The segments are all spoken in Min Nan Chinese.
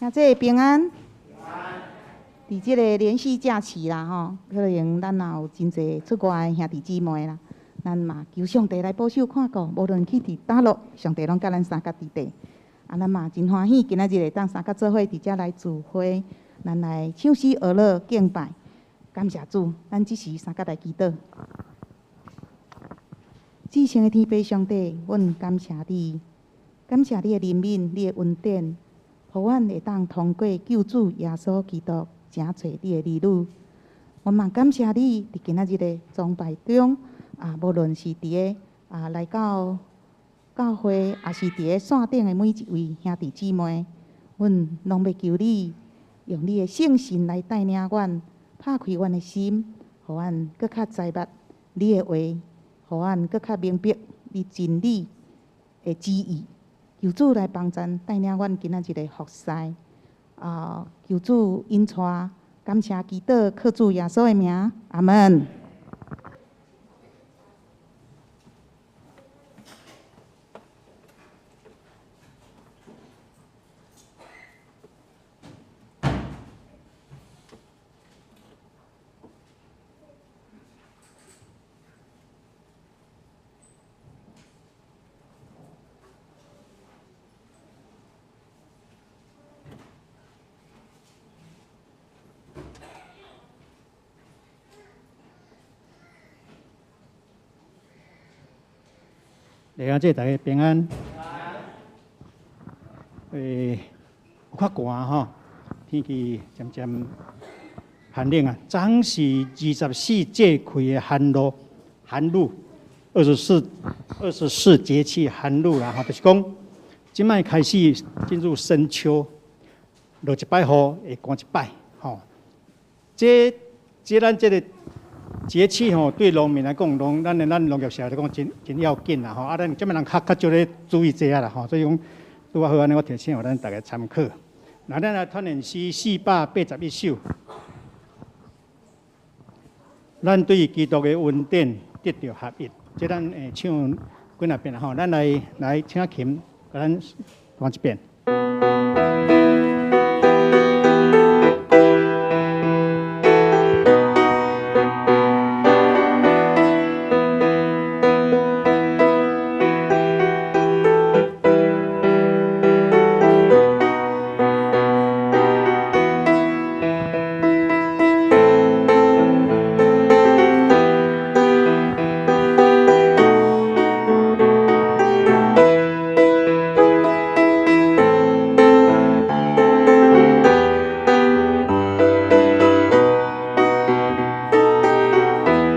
兄弟平安。佇這个連續假期啦，吼，可能咱也有真濟出外的兄弟姊妹啦，咱嘛求上帝來保守看顧，無論去佇佗落，上帝攏佮咱相佮佇底。啊，咱嘛真歡喜，今仔日會當相佮做伙佇遮來聚會，咱來唱詩學樂敬拜，感謝主。咱這時相佮來祈禱。至聖的天父上帝，阮感謝你，感謝你的憐憫，你的恩典，予阮會當通過救主耶穌基督，成做你的兒女。阮嘛感謝你，佇今仔日的崇拜中，啊，無論是佇个啊來到教會，抑是佇个線頂的每一位兄弟姊妹，阮攏欲求你用你的聖神來帶領阮，拍開阮的心，予阮閣較知捌你的話，予阮閣較明白你真理的旨意。求主來幫贊帶領阮今仔日的服侍。啊！求主引帶，感謝祈禱，靠主耶穌的名，阿門。弟兄姊妹大家平安。有較寒吼，天氣漸漸寒冷啊。昨昏是24節氣的寒露，寒露，24節氣寒露啦吼，就是講，這擺開始進入深秋，落一擺雨會寒一擺吼。這咱這个節氣吼，對農民來講，農咱的咱農業社會來講，真真要緊啦吼。啊，咱這擺人較較少咧注意這啊啦吼，所以講拄仔好按呢，我提醒予咱逐家參考。那咱來傳言詩481首，咱對基督的恩典得著合一，這咱會唱幾若遍啦吼。咱來來請琴，共咱彈一遍。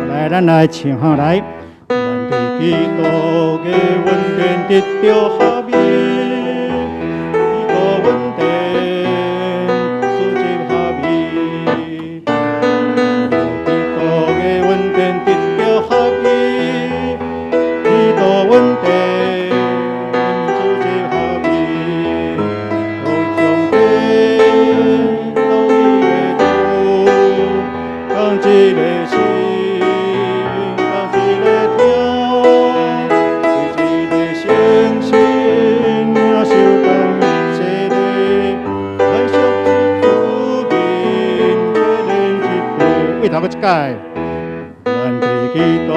來，咱來唱吼，來。咱對基督的恩典得著合一，基督恩典主之合一，基督的恩典得著合一，基督恩典主之合一，上帝獨一的主，同一个心，同一个痛，對一个聖神，領受同一洗禮，咱屬主面，結連一體。對頭閣一擺，咱對基督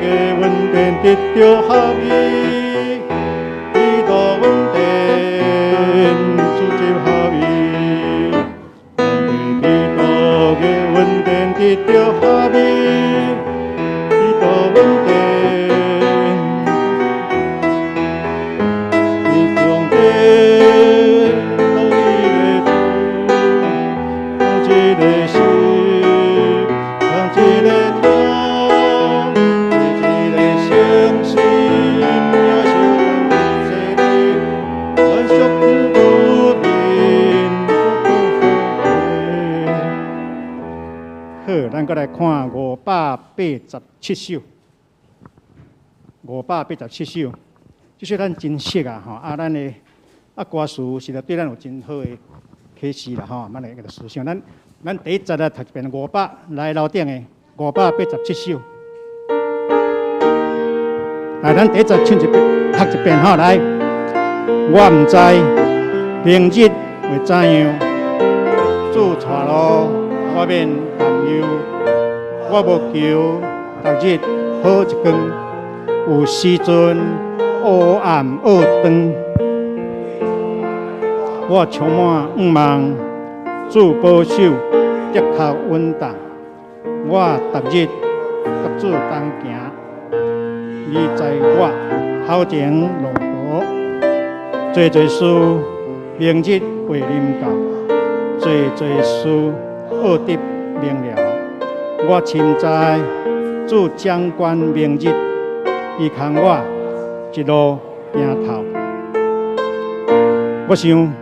的恩典得著合一，基督恩典主之合一，咱對基督的恩典得著合一，基督恩典，上帝獨一的主，同一个心，同一个痛，對一个聖神，領受同一洗禮，咱屬主面，好，咱閣來看587首。587首，這首咱真熟啊！吼，啊，咱的啊歌詞實在對咱有真好的啟示啦！吼，咱來共思想。咱咱第一節來讀一遍五百來樓頂的587首。來，咱第一節唱一遍，讀一遍吼，來。我毋知明日會怎樣？主帶路，我免擔憂。我無求逐日好一光，有時陣烏暗僫斷。我充滿向望，主保守的確穩當。我逐日佮主同行，伊在我頭前路途，濟濟事明日會臨到，濟濟事奧得明了。我深知主掌管明日，伊牽我一路行透。我想，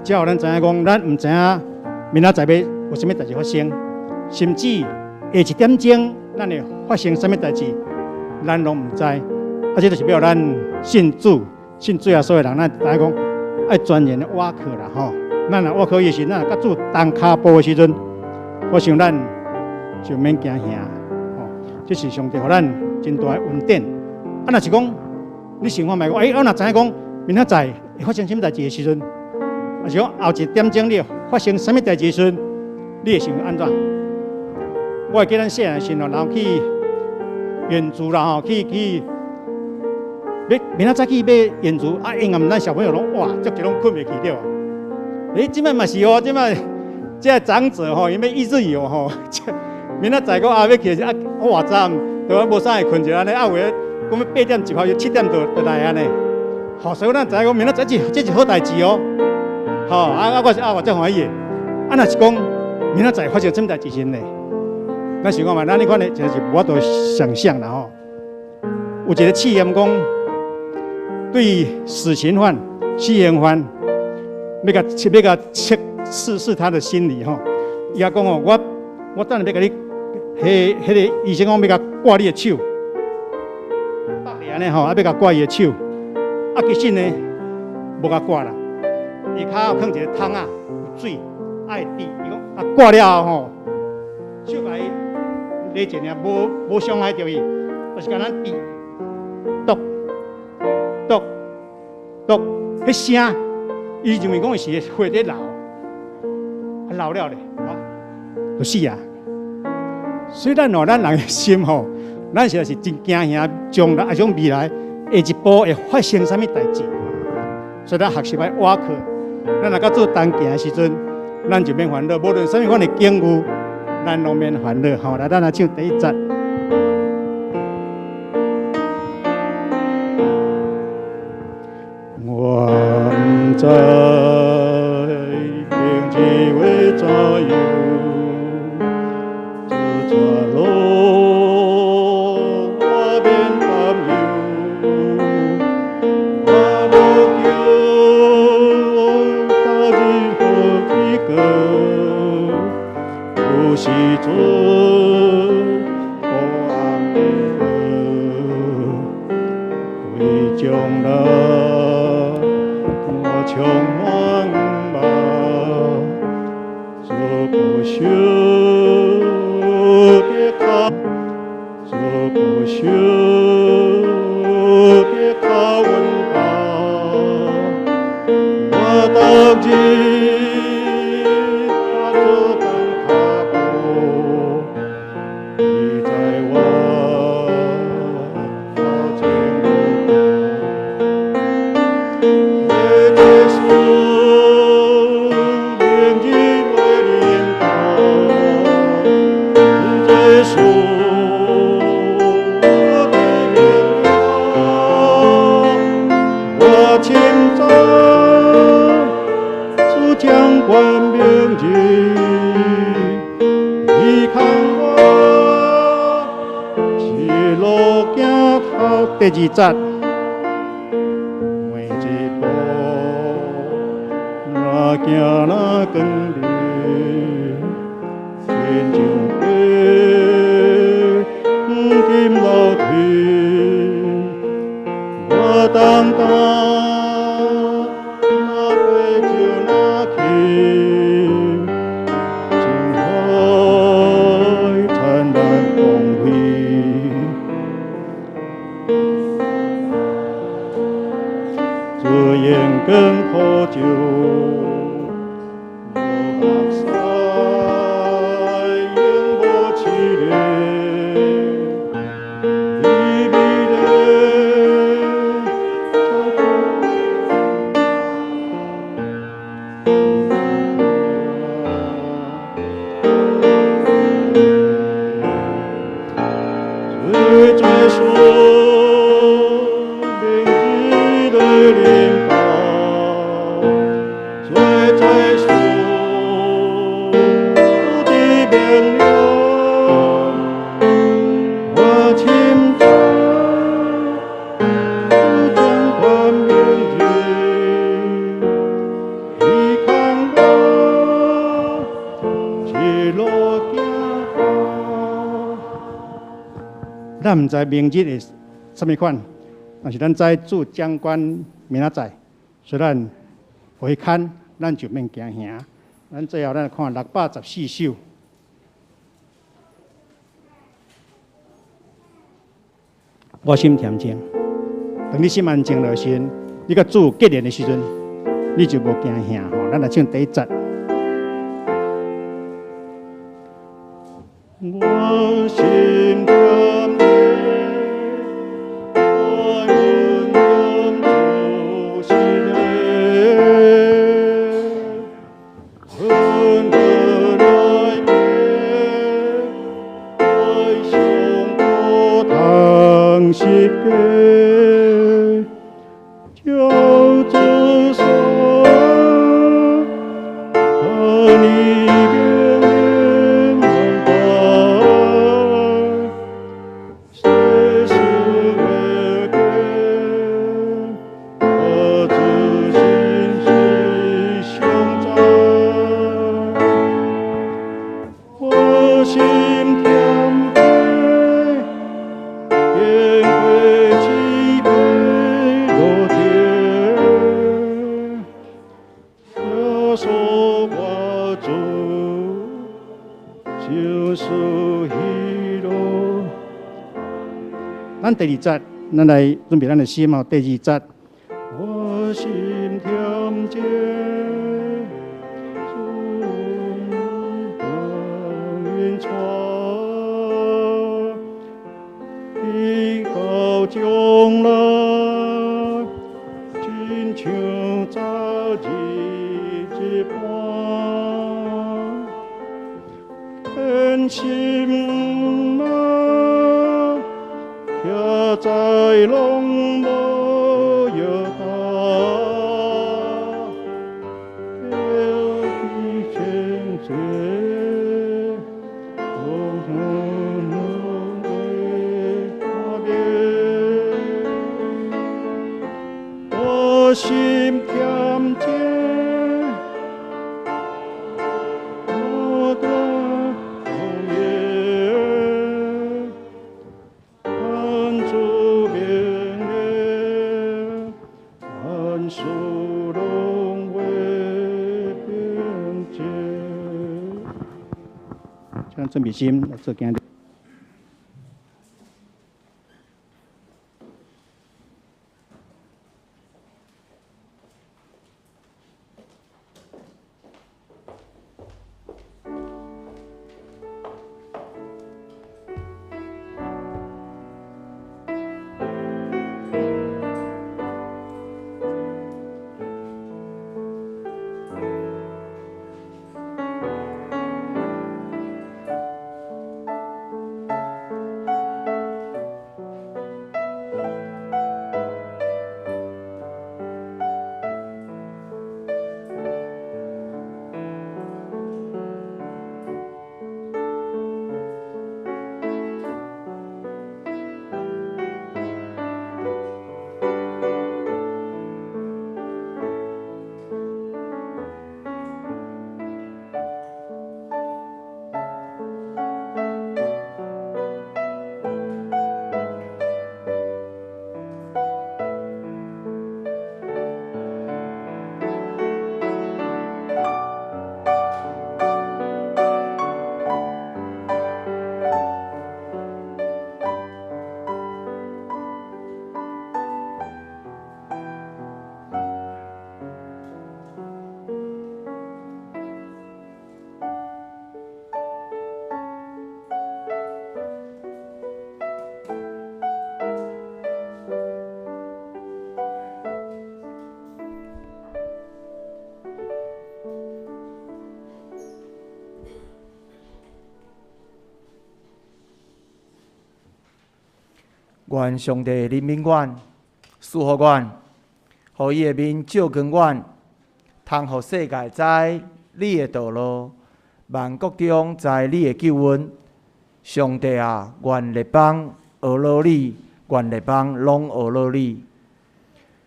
只予咱知影講，咱毋知影明仔載欲有啥物代誌發生，甚至下一點鐘咱會發生啥物代誌，咱攏毋知。啊，這就是欲予咱信主、信主耶穌的人，咱知影講愛全然的倚靠啦吼。咱若倚靠伊的時陣，咱若佮主同跤步的時陣，我想咱就免驚嚇吼。這是上帝予咱真大的恩典。啊，若是講你想看覓講，欸，我若知影講明仔載會發生啥物代誌的時陣，抑是講後一點鐘你會發生啥物代誌的時陣，你會想按怎？我會記咱細漢時陣，人去遠足啦吼，去去欲明仔載去欲遠足啊，永遠咱小朋友攏哇，足濟攏睏袂去對無？欸，這擺嘛是哦，這擺這个長者吼，伊欲一日遊吼，明仔載閣啊欲去啊，我偌早對無無啥會睏著按呢，啊有的講欲8點集合，7點就來按呢。吼，所以咱知影講明仔載這是好代誌哦。吼，啊啊，我是啊，我足歡喜的。啊，若是講明仔載發生啥物代誌時呢？咱想看覓，咱這款的真是無法度想象啦吼。有一個試驗講，對死刑犯、死刑犯，欲共測試試他的心理吼。伊也講哦，我等下欲共你，彼個醫生講欲共割你的手，縛你按呢吼，啊欲共割伊的手，啊其實呢，無共割啦，伊跤有囥一個桶仔，有水，愛滴，伊講啊割了後吼，手共伊勒一下，無傷害著伊，就是干焦滴，篤篤篤，彼聲，伊認為講伊是血佇流，啊流了咧，就死啊！所以咱哦，咱人的心吼，咱實在是真驚嚇將來，抑是講未來下一步會發生啥物代誌。所以咱學習愛倚靠，咱若佮主同行的時陣，咱就免煩惱，無論啥物款的境遇，咱攏免煩惱。吼，來，咱來唱第一節。我毋知明日會怎樣，主帶路，我免擔憂。我無求逐日好一光，有時陣烏暗斷，為將來我充滿望，主保守的跤，主保守的跤穩當，我逐日佮主同跤步，伊在我頭前路途。耶穌明日會臨到，耶穌的明了，我深知主掌管明日，伊牽我一路行透。第二節。每一步若行若光明，親像白金樓梯，我當當若過就若去，真海燦爛光輝。主榮光普照。咱毋知明日會啥物款，但是咱知主掌管明仔載，所以咱予伊牽，咱就免驚嚇。咱最後咱來看614首。我心恬靜，當你心安靜落時，你佮主結連的時陣，你就無驚嚇吼。咱來唱第一節。我心恬靜，我願念主喜樂，恨得來別，愛上過堂十架，救主說，和你命令萬代，世事未變，我主心息相在，我心恬靜，經過七百多天，耶穌我主，就是喜樂。咱第二節，咱來準備咱的心哦。第二節，我心恬靜，主引帶，直到將來，親像早日一般，天心啊，徛在攏無搖動，叫彼清水，永遠的看見。我心恬靜，我的永遠，按主命令，萬事攏會平靜。請準備心，來做敬禮。願上帝憐憫阮，賜予阮，予伊的面照光阮，通予世界知你的道路，萬國中知你的救恩。上帝啊，願列邦學老你，願列邦攏學老你。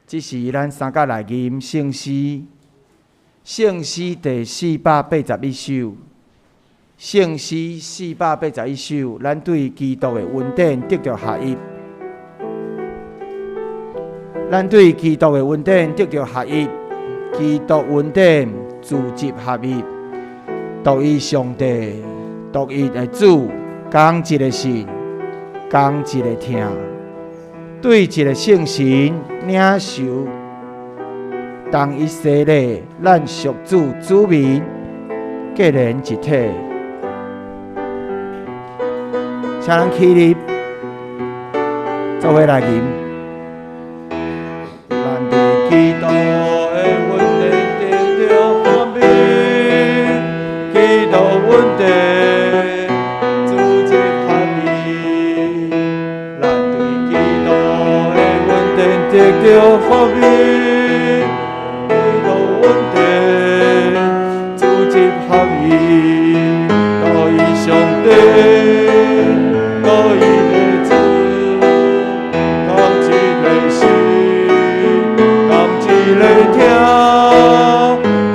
這是咱三甲來吟聖詩，聖詩第481首，聖詩481首，咱對基督的恩典得著合一。咱對基督的恩典得著合一，基督恩典聚集合一，獨一上帝，獨一的主，仝一个信，仝一个疼，對一个聖神領受同一洗禮，咱屬主子民，結連一體。請咱起立，做伙來吟。咱對基督的恩典得著合一，基督恩典組織合一。咱對基督的恩典得著合一，基督恩典組織合一，獨一上帝。獨一的主，仝一个心，仝一个疼，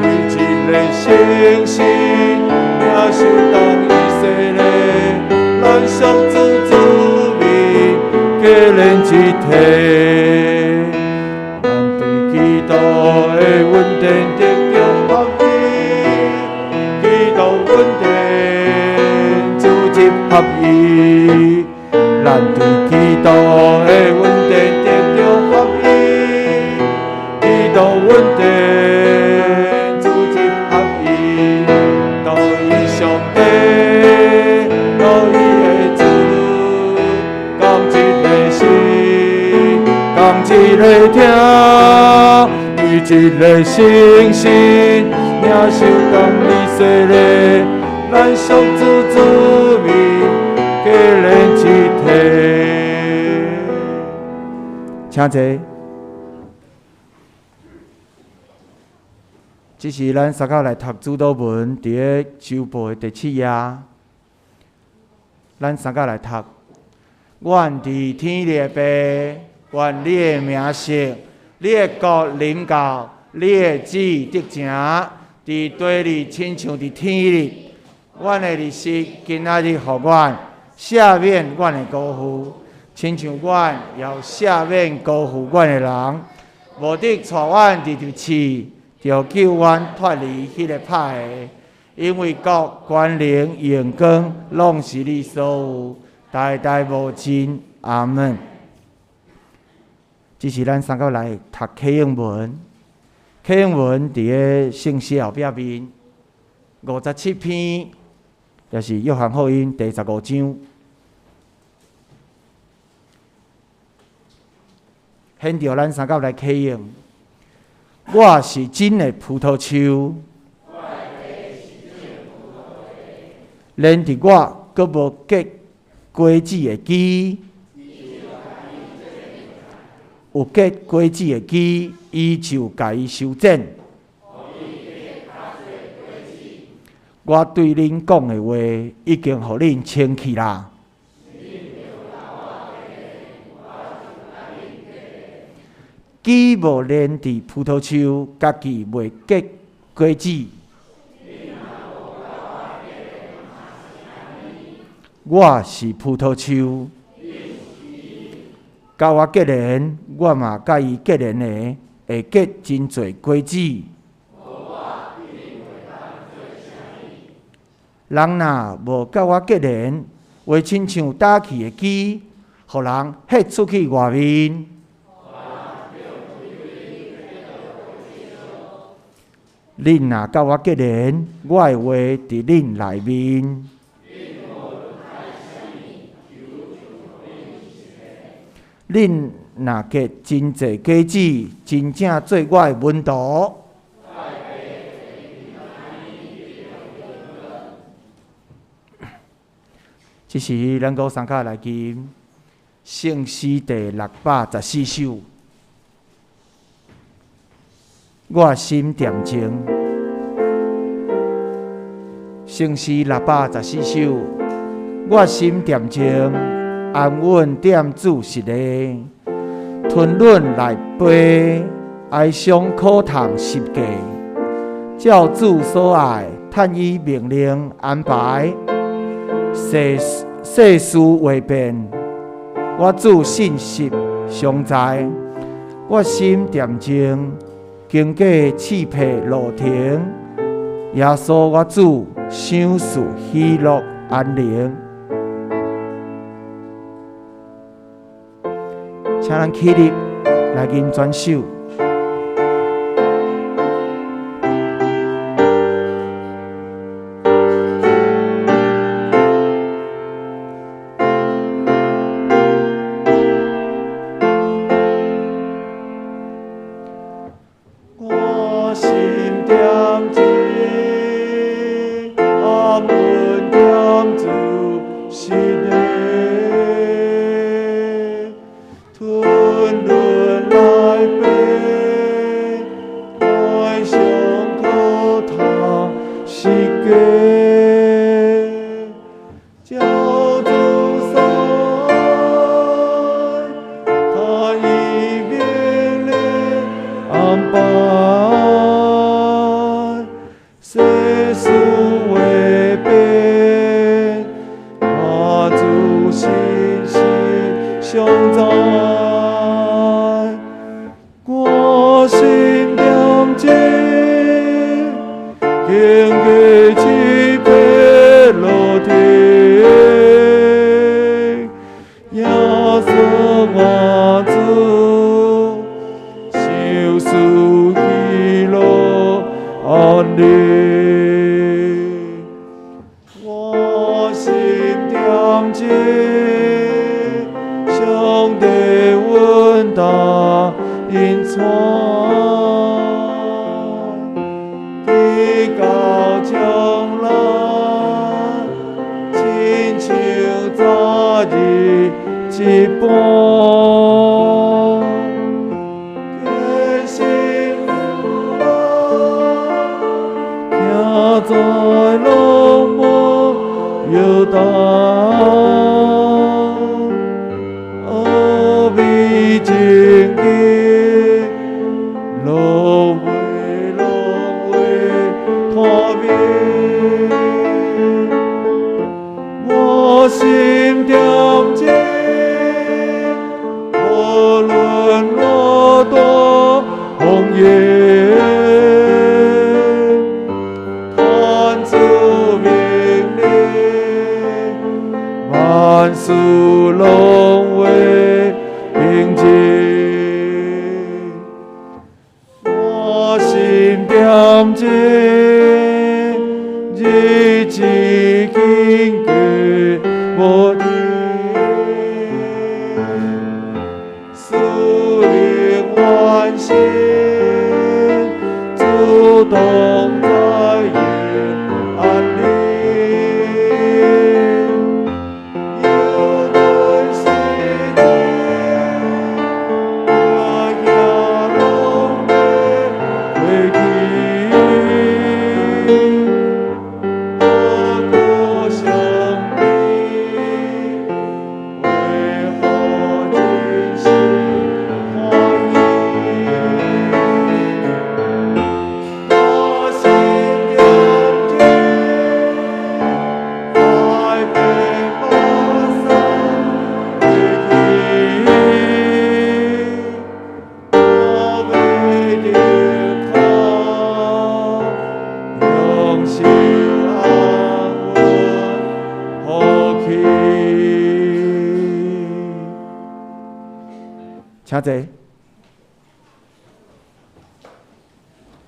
對一个聖神，領受同一洗禮，咱屬主子民，結連一體。咱對基督的恩典得著合一，基督恩典組織合一。咱對基督的恩典得著合一，基督恩典組織合一，獨一上帝，獨一的主，仝一個心，仝一個疼，對一個聖神，領受同一洗禮，咱屬主子民，結連一體。請坐。這是咱三甲來讀主禱文，佇咧週報的第七頁。咱三甲來讀。願佇天裡的父，願你的名聖，你的國臨到，你的旨意得成，佇地裡親像佇天裡。阮的日食今仔日予阮，赦免阮的辜負，親像阮也有赦免辜負阮的人，無得帶阮入入試，著救阮脫離彼个歹的。因為國、權能、榮光，攏是你所有，代代無盡。阿門。這是咱三個來讀啟應文，啟應文佇咧聖詩後壁面57篇，也是約翰福音第15章。現著咱三甲來啟應，我是真的葡萄樹，連佇我閣無結果子的枝，有結果子的枝，伊就共伊修剪。我對恁講的話，已經予恁清氣啦。枝無連佇葡萄樹，家己袂結果子。我是葡萄樹，佮我結連，我嘛佮伊結連的，會結真濟果子。人若無佮我結連，會親像打去的枝，予人彼出去外面。恁若佮我結連，我的話佇恁內面。恁若結真濟果子，真正做我的門徒。這是咱閣三甲來吟聖詩第614首。我心恬靜，聖詩614首。我心恬靜，安穩踮主室內，吞忍來悲，哀傷苦痛十架，照主所愛，趁伊命令安排，世世事未變，我主信實常在，我心恬靜，經過試迫路程，耶穌我主賞賜喜樂安寧。請咱起立來吟全首。我心恬靜，安穩踮主心內，吞輪來爬，愛上可他是假，照主所愛，他已命令安排，世事未變，我主信實常在。我心恬靜，經過試迫路程，耶穌我主，賞賜喜樂安寧。我心恬靜，上帝恩大引帶，直到將來，親像昨日一般。堅信愛，行在濃霧約旦，奧秘真經，落尾攏會看明。我心恬靜，無論偌大風雨，傳主命令，萬事攏會平靜。我心恬靜，日子經過無停，使命完成，主同在願安寧。有論時節，夜攏欲過去，無可相比，為何真心歡喜？我心恬靜，在變瑪撒過去，我欲得他，享受安穩福氣。請坐。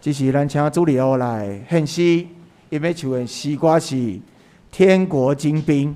這是咱請主禮來獻詩，伊欲唱的詩歌是《天國精兵》。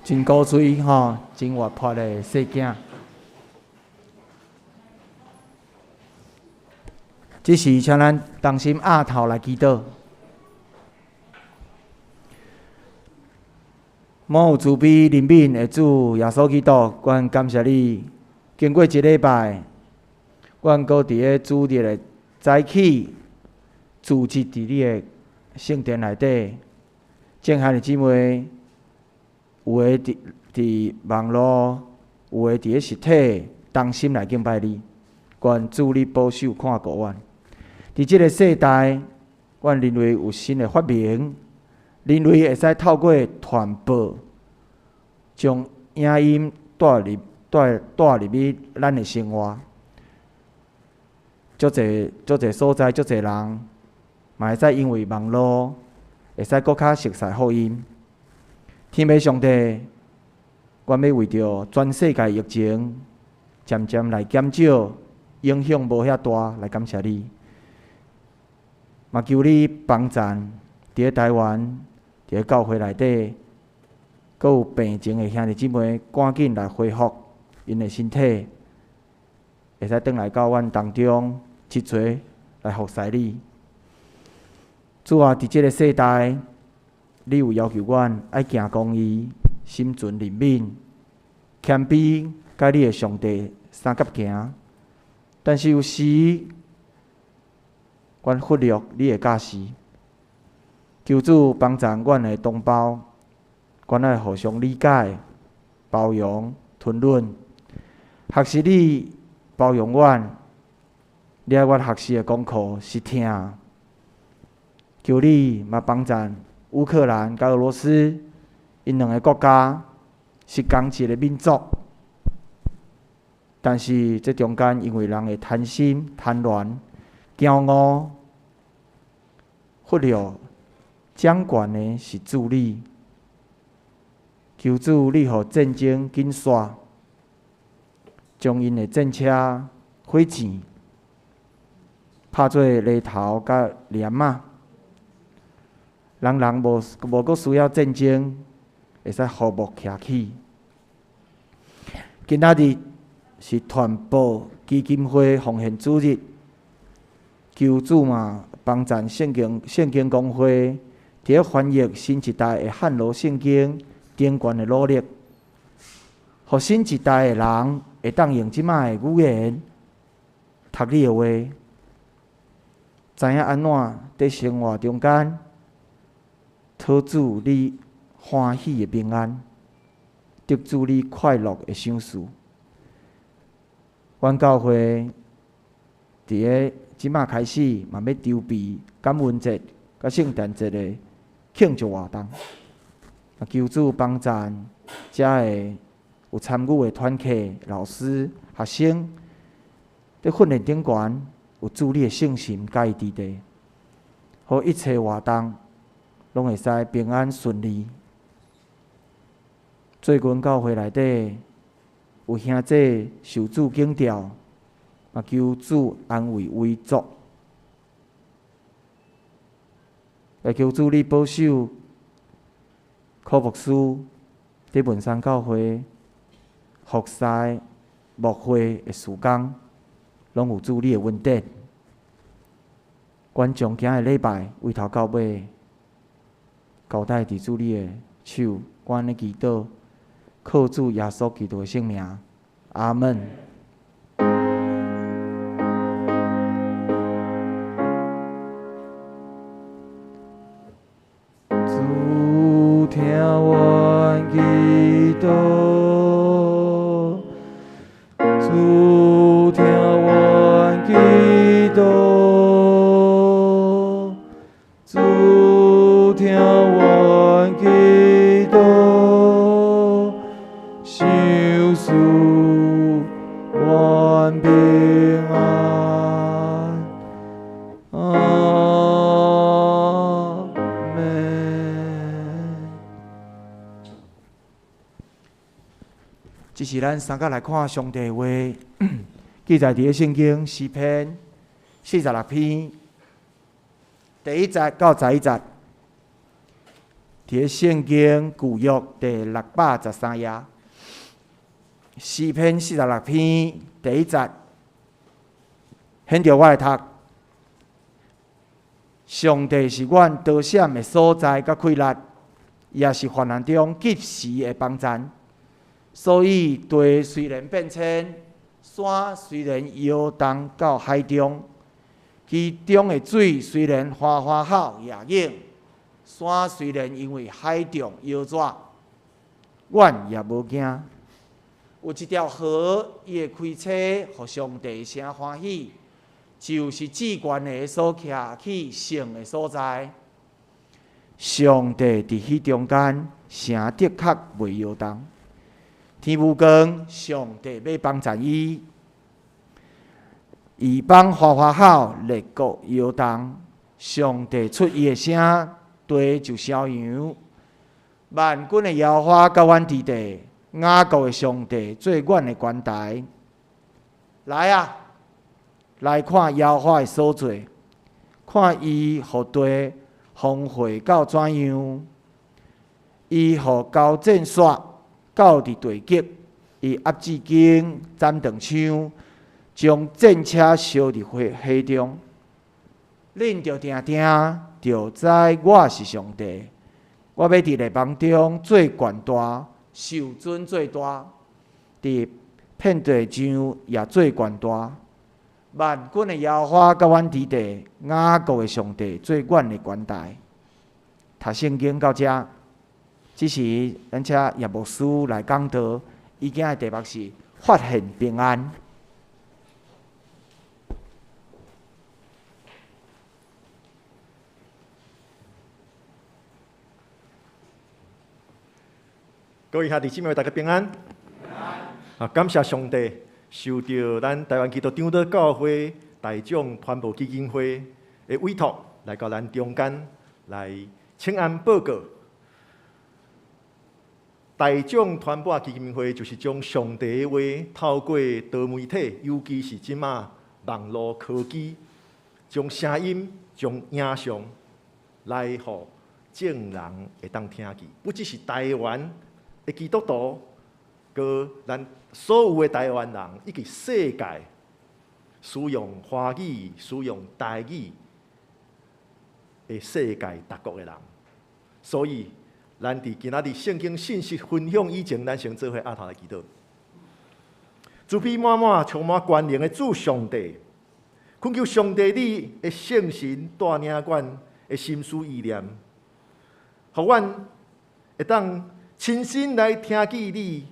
真古錐吼，真活潑的細囝。這時，請咱同心徼頭來祈禱。滿有慈悲憐憫的主耶穌基督，阮感謝你。經過一禮拜，阮閣佇咧主日的早起，聚集佇你的聖殿內底，眾兄弟姊妹，有的佇網路，有的佇咧實體，同心來敬拜你。願主你保守看顧阮。佇這个世代，阮人類有新的發明，人類會使透過傳播，將影音帶入去咱的生活。足濟足濟所在，足濟人，嘛會使因為網路，會使閣較熟悉福音。天父上帝，阮欲為著全世界疫情漸漸來減少，影響無遐大，來感謝你。嘛求你幫贊，佇咧台灣，佇咧教會內底，閣有病情的兄弟姊妹，趕緊來恢復𪜶的身體，會使轉來到阮當中，齊齊來服侍你。主啊，佇這个世代，你有要求阮愛行公義、心存憐憫、謙卑，佮你的上帝相佮行。但是有時，阮忽略你的教示，求主幫助阮的同胞，阮愛互相理解、包容、吞忍，學習你包容阮，你愛阮學習的功課是疼。求你嘛幫助烏克蘭佮俄羅斯，𪜶兩个國家是仝一个民族，但是這中間因為人的貪心、貪戀、驕傲，忽略掌權的是主你。求主你予戰爭緊煞，將𪜶的戰車、火箭拍做犁頭佮簾仔。人人無閣需要戰爭，會使和睦徛起。今仔日是傳播基金會奉獻主日，求主嘛幫贊聖經公會佇咧翻譯新一代的漢羅聖經頂懸的努力，予新一代的人會當用這擺的語言讀你的話，知影按怎佇生活中間討主你歡喜的平安，得主你快樂的賞賜。阮教會佇咧這擺開始嘛欲籌備感恩節佮聖誕節的慶祝活動，啊，求主幫贊遮的有參與的團契、老師、學生，佇訓練頂懸有主你的聖神佮伊佇咧，予一切活動攏會使平安順利。最近教會內底有兄弟受主警召，嘛求主安慰遺族，也求主你保守柯牧師佇文山教會服侍牧會的事工，攏有主你的恩典。阮將今个禮拜為頭到尾交代佇主你的手，阮的祈禱，靠主耶穌基督的聖名，阿門。主聽阮祈禱，主聽阮祈禱，主聽阮祈禱，賞賜阮平安。阿們。這是咱三個來看上帝的話，記載佇咧聖經詩篇46篇第1節到11節。佇聖經舊約第613頁，詩篇46篇第一節，現著我來讀。上帝是阮逃閃的所在佮氣力，也是患難中及時的幫贊。所以地雖然變遷，山雖然搖動到海中，其中的水雖然嘩嘩吼也湧，山雖然因為海漲搖逝，阮也無驚。有一條河，伊會開車，予上帝誠歡喜，就是至懸的所徛起聖的所在。上帝佇彼中間，城的確袂搖動。天無光，上帝欲幫贊伊，異邦嘩嘩吼，列國搖動。上帝出伊的聲，地就消揚。萬軍的耶和華佮阮佇地，雅各的上帝做阮的懸台。來啊，來看耶和華的所做，看伊予地豐富到怎樣，伊予交戰煞到佇地極，伊壓制弓，斬斷槍，將戰車燒佇火火中。恁著定定，著知我是上帝。我欲佇列邦中做懸大，受尊做大；佇遍地上也做懸大。萬軍的耶和華佮阮佇地，雅各的上帝做阮的懸台。讀聖經到遮，這時咱請葉牧師來講道，伊今的題目是發現平安。各位兄弟姊妹，大家平安。啊，感謝上帝，受著咱台灣基督長老教會大眾傳播基金會的委託，來到咱中間來請安報告。大眾傳播基金會就是將上帝的話透過多媒體，尤其是這馬網路科技，將聲音、將影像來予眾人會當聽見，不只是台灣的基督徒，閣咱所有的台灣人，以及世界使用華語、使用台語的世界各國的人。所以，咱佇今仔日聖經信息分享以前，咱先做伙阿頭來祈禱。慈悲滿滿、充滿權能的主上帝，懇求上帝你的聖神帶領阮的心思意念，予阮會當親身來聽見你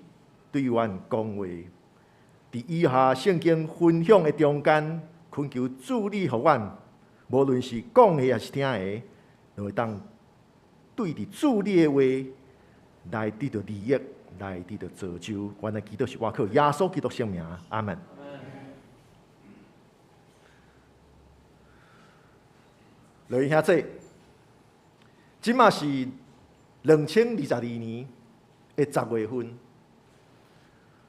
對阮講話。佇以下聖經分享的中間，懇求主你予阮，無論是講的抑是聽的，攏會當對佇主你的話來得著利益，來得著造就。阮的祈禱是倚靠耶穌基督聖名，阿門。各位兄弟，這馬是2022年的10月份，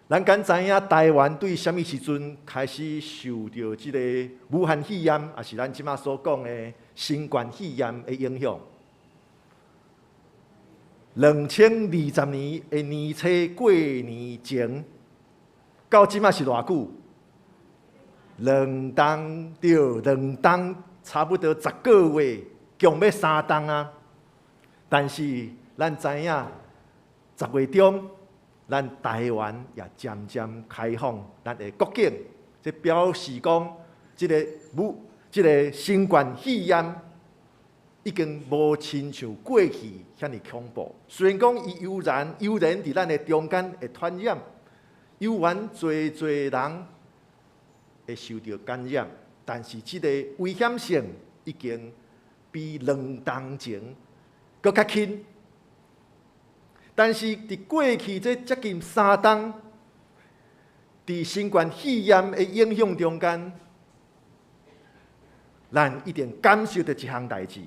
咱敢知影台灣對啥物時陣開始受著這個武漢肺炎，抑是咱這馬所講的新冠肺炎的影響？2020年的年初過年前，到這馬是偌久？兩冬對，兩冬差不多10個月，強欲三冬啊！但是咱知影，10月中，咱台灣也漸漸開放咱的國境，這表示講，這個新冠肺炎已經無親像過去遐爾恐怖。雖然講伊猶然猶然佇咱的中間會傳染，猶原濟濟人會受著感染，但是這個危險性已經比兩冬前閣較輕。但是佇過去這接近三冬，佇新冠肺炎的影響中間，咱一定感受著一項代誌，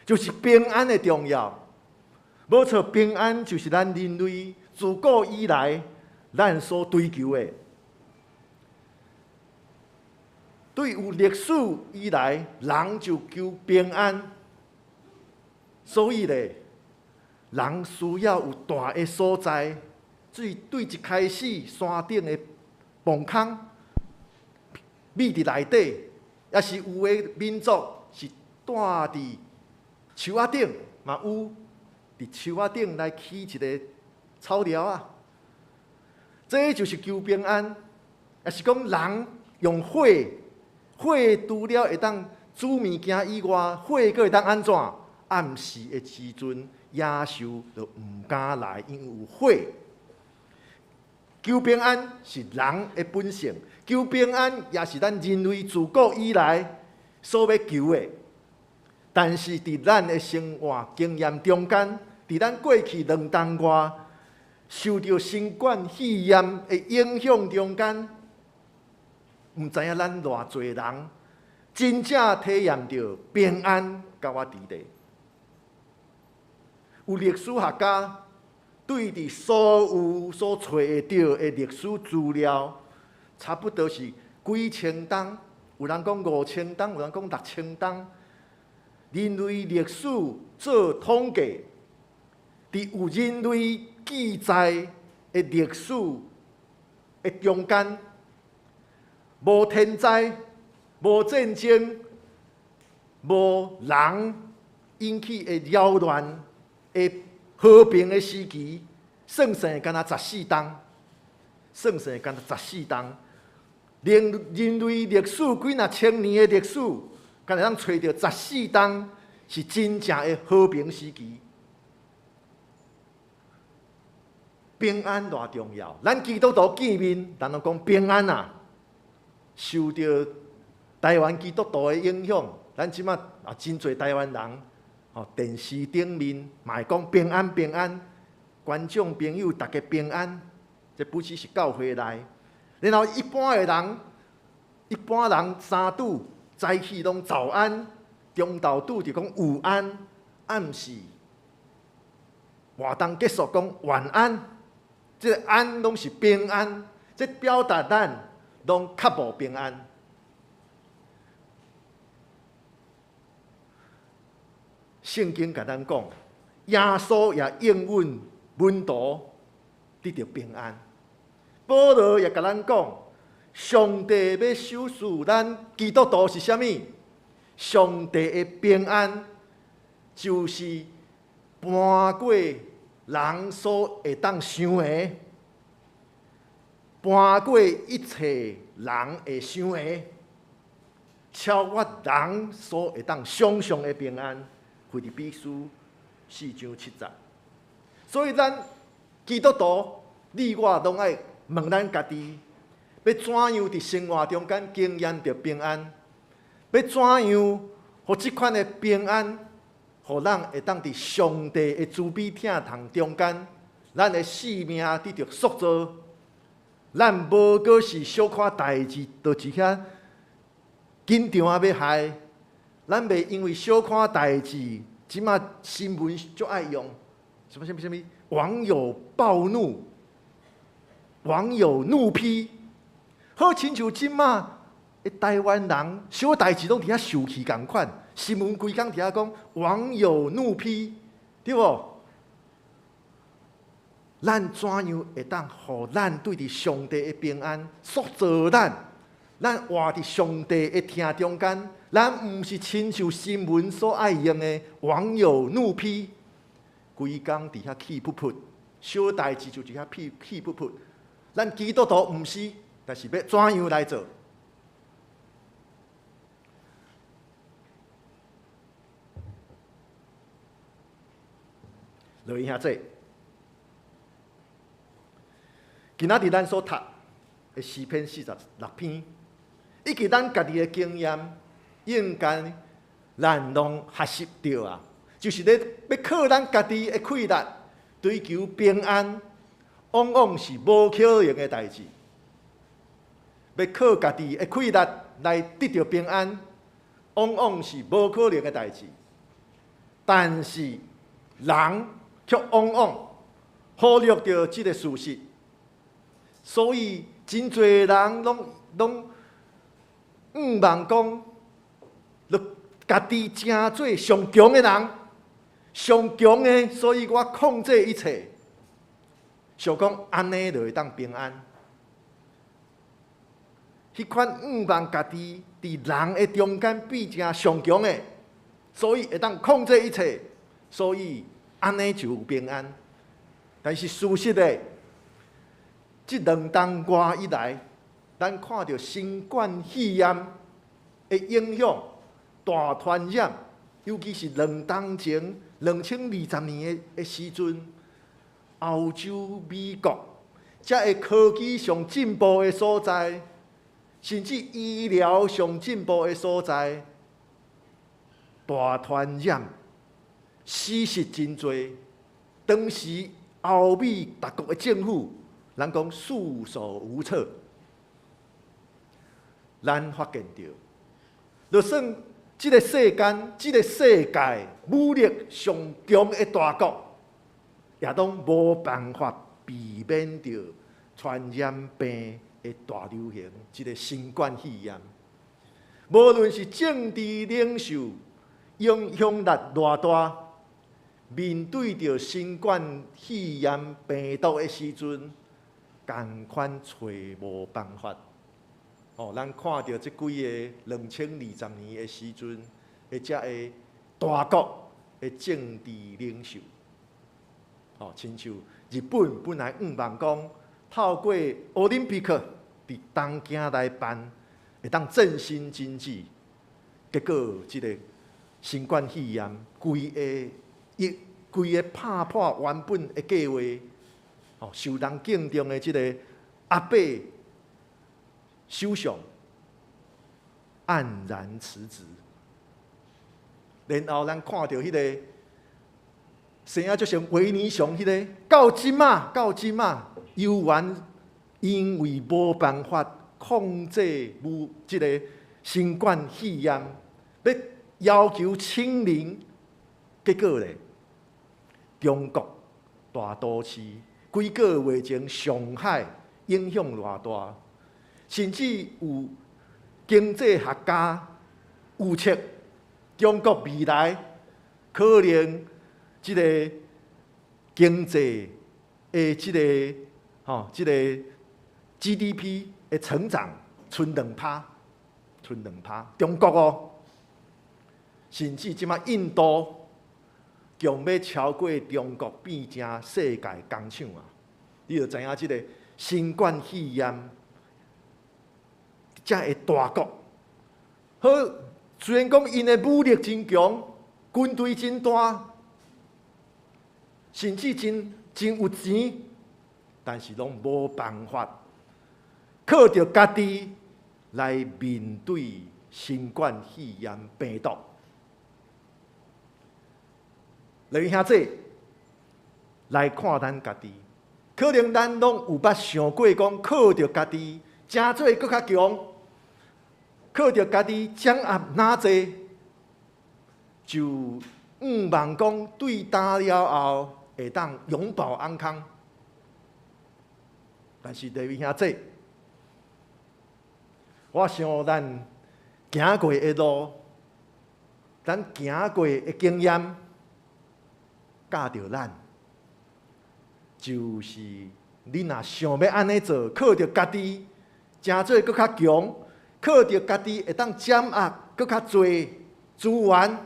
就是平安的重要。無錯，平安就是咱人類自古以來咱所追求的。對有歷史以來，人就求平安。所以咧，人需要有蹛的所在，對對一開始山頂的墓空，覕佇內底，抑是有的民族是蹛佇樹仔頂，嘛有佇樹仔頂來起一个草寮仔。這就是求平安，抑是講人用火，火除了會當煮物件以外，火閣會當按怎？暗時的時陣，野獸就毋敢來，因為有火。求平安是人的本性，求平安也是咱人類自古以來所欲求的。但是佇咱的生活經驗中間，佇咱過去兩冬外受著新冠肺炎的影響中間，毋知影咱偌濟人真正體驗著平安佮我佇咧。有歷史學家對佇所有所揣會著的歷史資料，差不多是幾千冬，有人講5000冬，有人講6000冬。人類歷史做統計，佇有人類記載的歷史的中間，無天災、無戰爭、無人引起的擾亂的和平的時期，算算敢若十四冬，算算敢若十四冬。人人類歷史幾若千年的歷史，敢若通揣著十四冬是真正的和平時期。平安偌重要，咱基督徒見面，咱攏講平安啊。受著台灣基督徒的影響，咱這馬啊真濟台灣人，吼電視頂面嘛會講平安平安，觀眾朋友大家平安，這不只是教會內，然後一般的人，一般人三拄早起攏早安，中晝拄就講午安，暗時活動結束講晚安，這个安攏是平安，這表達咱攏較無平安。聖經共咱講，耶穌也應允門徒得著平安。保羅也共咱講，上帝欲賞賜咱基督徒是啥物？上帝的平安就是搬過人所會當想的，搬過一切人會想的，超越人所會當想像的平安。腓立比書4章7節。所以咱基督徒，你我攏愛問咱家己，欲怎樣佇生活中間經驗著平安？欲怎樣，予這款的平安，予咱會當佇上帝的慈悲疼痛中間，咱的性命得著塑造。咱無閣是小可代誌，就佇遐緊張啊欲害。咱袂因為小可代誌，這馬新聞足愛用，什麼什麼什麼網友暴怒，網友怒批，好親像這馬的台灣人小代誌攏佇遐受氣仝款，新聞規工佇遐講網友怒批，對無？咱怎樣會當予咱對佇上帝的平安塑造咱？咱活佇上帝的疼中間，咱毋是親像新聞所愛用的網友怒批，規工佇遐氣噗噗，小代誌就佇遐氣氣噗噗。咱基督徒毋是，但是欲怎樣來做？落去兄弟，今仔日咱所讀的詩篇46篇，以及咱家己的經驗，應該咱攏學習著啊，就是咧欲靠咱家己的氣力追求平安，往往是無可能的代誌。欲靠家己的氣力來得著平安，往往是無可能的代誌。但是人卻往往忽略著這个事實，所以真濟人攏攏向望講，著家己成做上強的人，上強的，所以我控制一切。想講按呢就會當平安。彼款向望家己佇人的中間變成上強的，所以會當控制一切，所以按呢就有平安。但是事實的，這2冬外以來，咱看著新冠肺炎的影響，大傳染，尤其是2冬前2020年的時陣，歐洲、美國，這个科技上進步的所在，甚至醫療上進步的所在，大傳染，死實真濟。當時歐美逐國的政府，人講束手無策。咱發現著，就算這个世間、這个世界武力上強的大國，也攏無辦法避免著傳染病的大流行，這个新冠肺炎。無論是政治領袖影響力偌大，面對著新冠肺炎病毒的時陣，仝款揣無辦法。哦，咱看著這幾个2020年的時陣，的這个大國的政治領袖，哦，親像日本本來向望講，透過奧林匹克佇東京來辦，會當振興經濟，結果這个新冠肺炎規个一規个拍破原本的計劃，哦，受人敬重的這个阿扁首相黯然辭職，然後咱看著彼个生啊，就像維尼熊彼个，到這馬，猶原因為無辦法控制無這个新冠肺炎，欲要求清零，結果咧，中國大都市幾個月前上海影響偌大，甚至有經濟學家預測，中國未來可能這个經濟的這个吼，這个 GDP 的成長賰2趴，賰兩趴。中國哦，甚至這馬印度強欲超過中國變成世界工廠啊！你就知影這个新冠肺炎這个大國，好，雖然講𪜶的武力真強，軍隊真大，甚至真真有錢，但是攏無辦法靠著家己來面對新冠肺炎病毒。來兄弟，來看咱家己，可能咱攏有捌想過講，靠著家己，成做閣較強，靠著家己掌握哪濟，就向望講對焦了後會當永保安康。但是弟兄姊，我想咱行過的路，咱行過的經驗，教著咱，就是你若想欲按呢做，靠著家己，成做閣較強，靠著家己會當掌握閣較濟資源，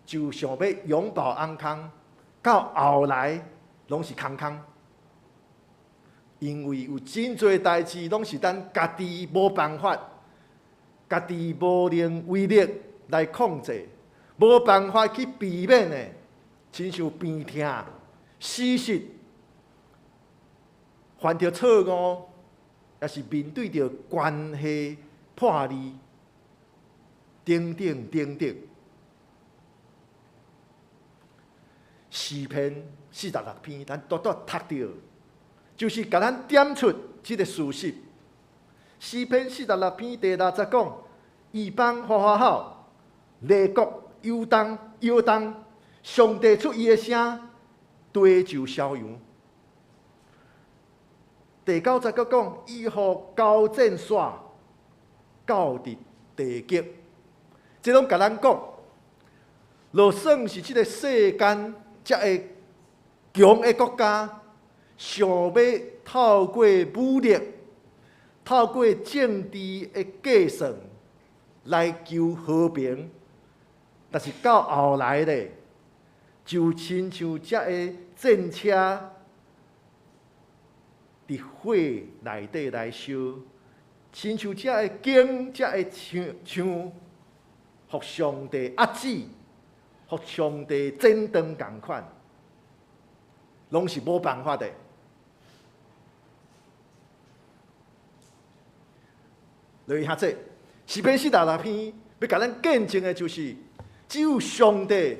就想欲永保安康，到後來攏是空空。因為有真濟代誌攏是咱家己無辦法，家己無能為力來控制，無辦法去避免的，親像病痛、死實、犯著錯誤，抑是面對著關係破裂，等等等等。詩篇46篇，咱拄拄讀著，就是共咱點出這個事實。詩篇四十六篇第六節講：異邦嘩嘩吼，列國搖動搖動，上帝出伊的聲，地就消揚。第九節閣講：伊予交戰煞到佇地極。這攏共咱講，就算是這个世間遮个強的國家，想欲透過武力、透過政治的計算來求和平，但是到後來咧，就親像遮个戰車佇火內底來燒，親像遮个弓、遮个槍，槍，予上帝壓制，予上帝剪斷仝款，攏是無辦法的。落去遐濟，詩篇四十六篇欲共咱見證的就是，只有上帝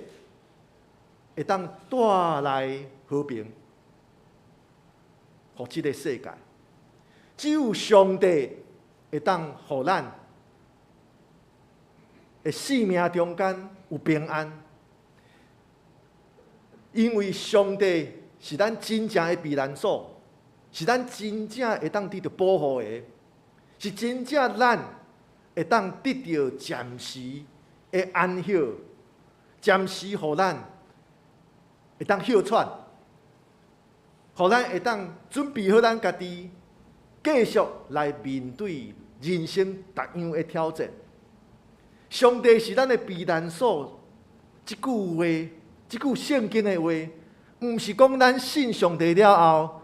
會當帶來和平，予這个世界；只有上帝會當予咱的生命中間有平安。因為上帝是咱真正的避難所，是咱真正會當得著保護的，是真正咱會當得著暫時的安歇，暫時予咱會當歇喘，予咱會當準備好咱家己，繼續來面對人生逐樣的挑戰。上帝是咱的避難所，這句話，這句聖經的話，毋是講咱信上帝了後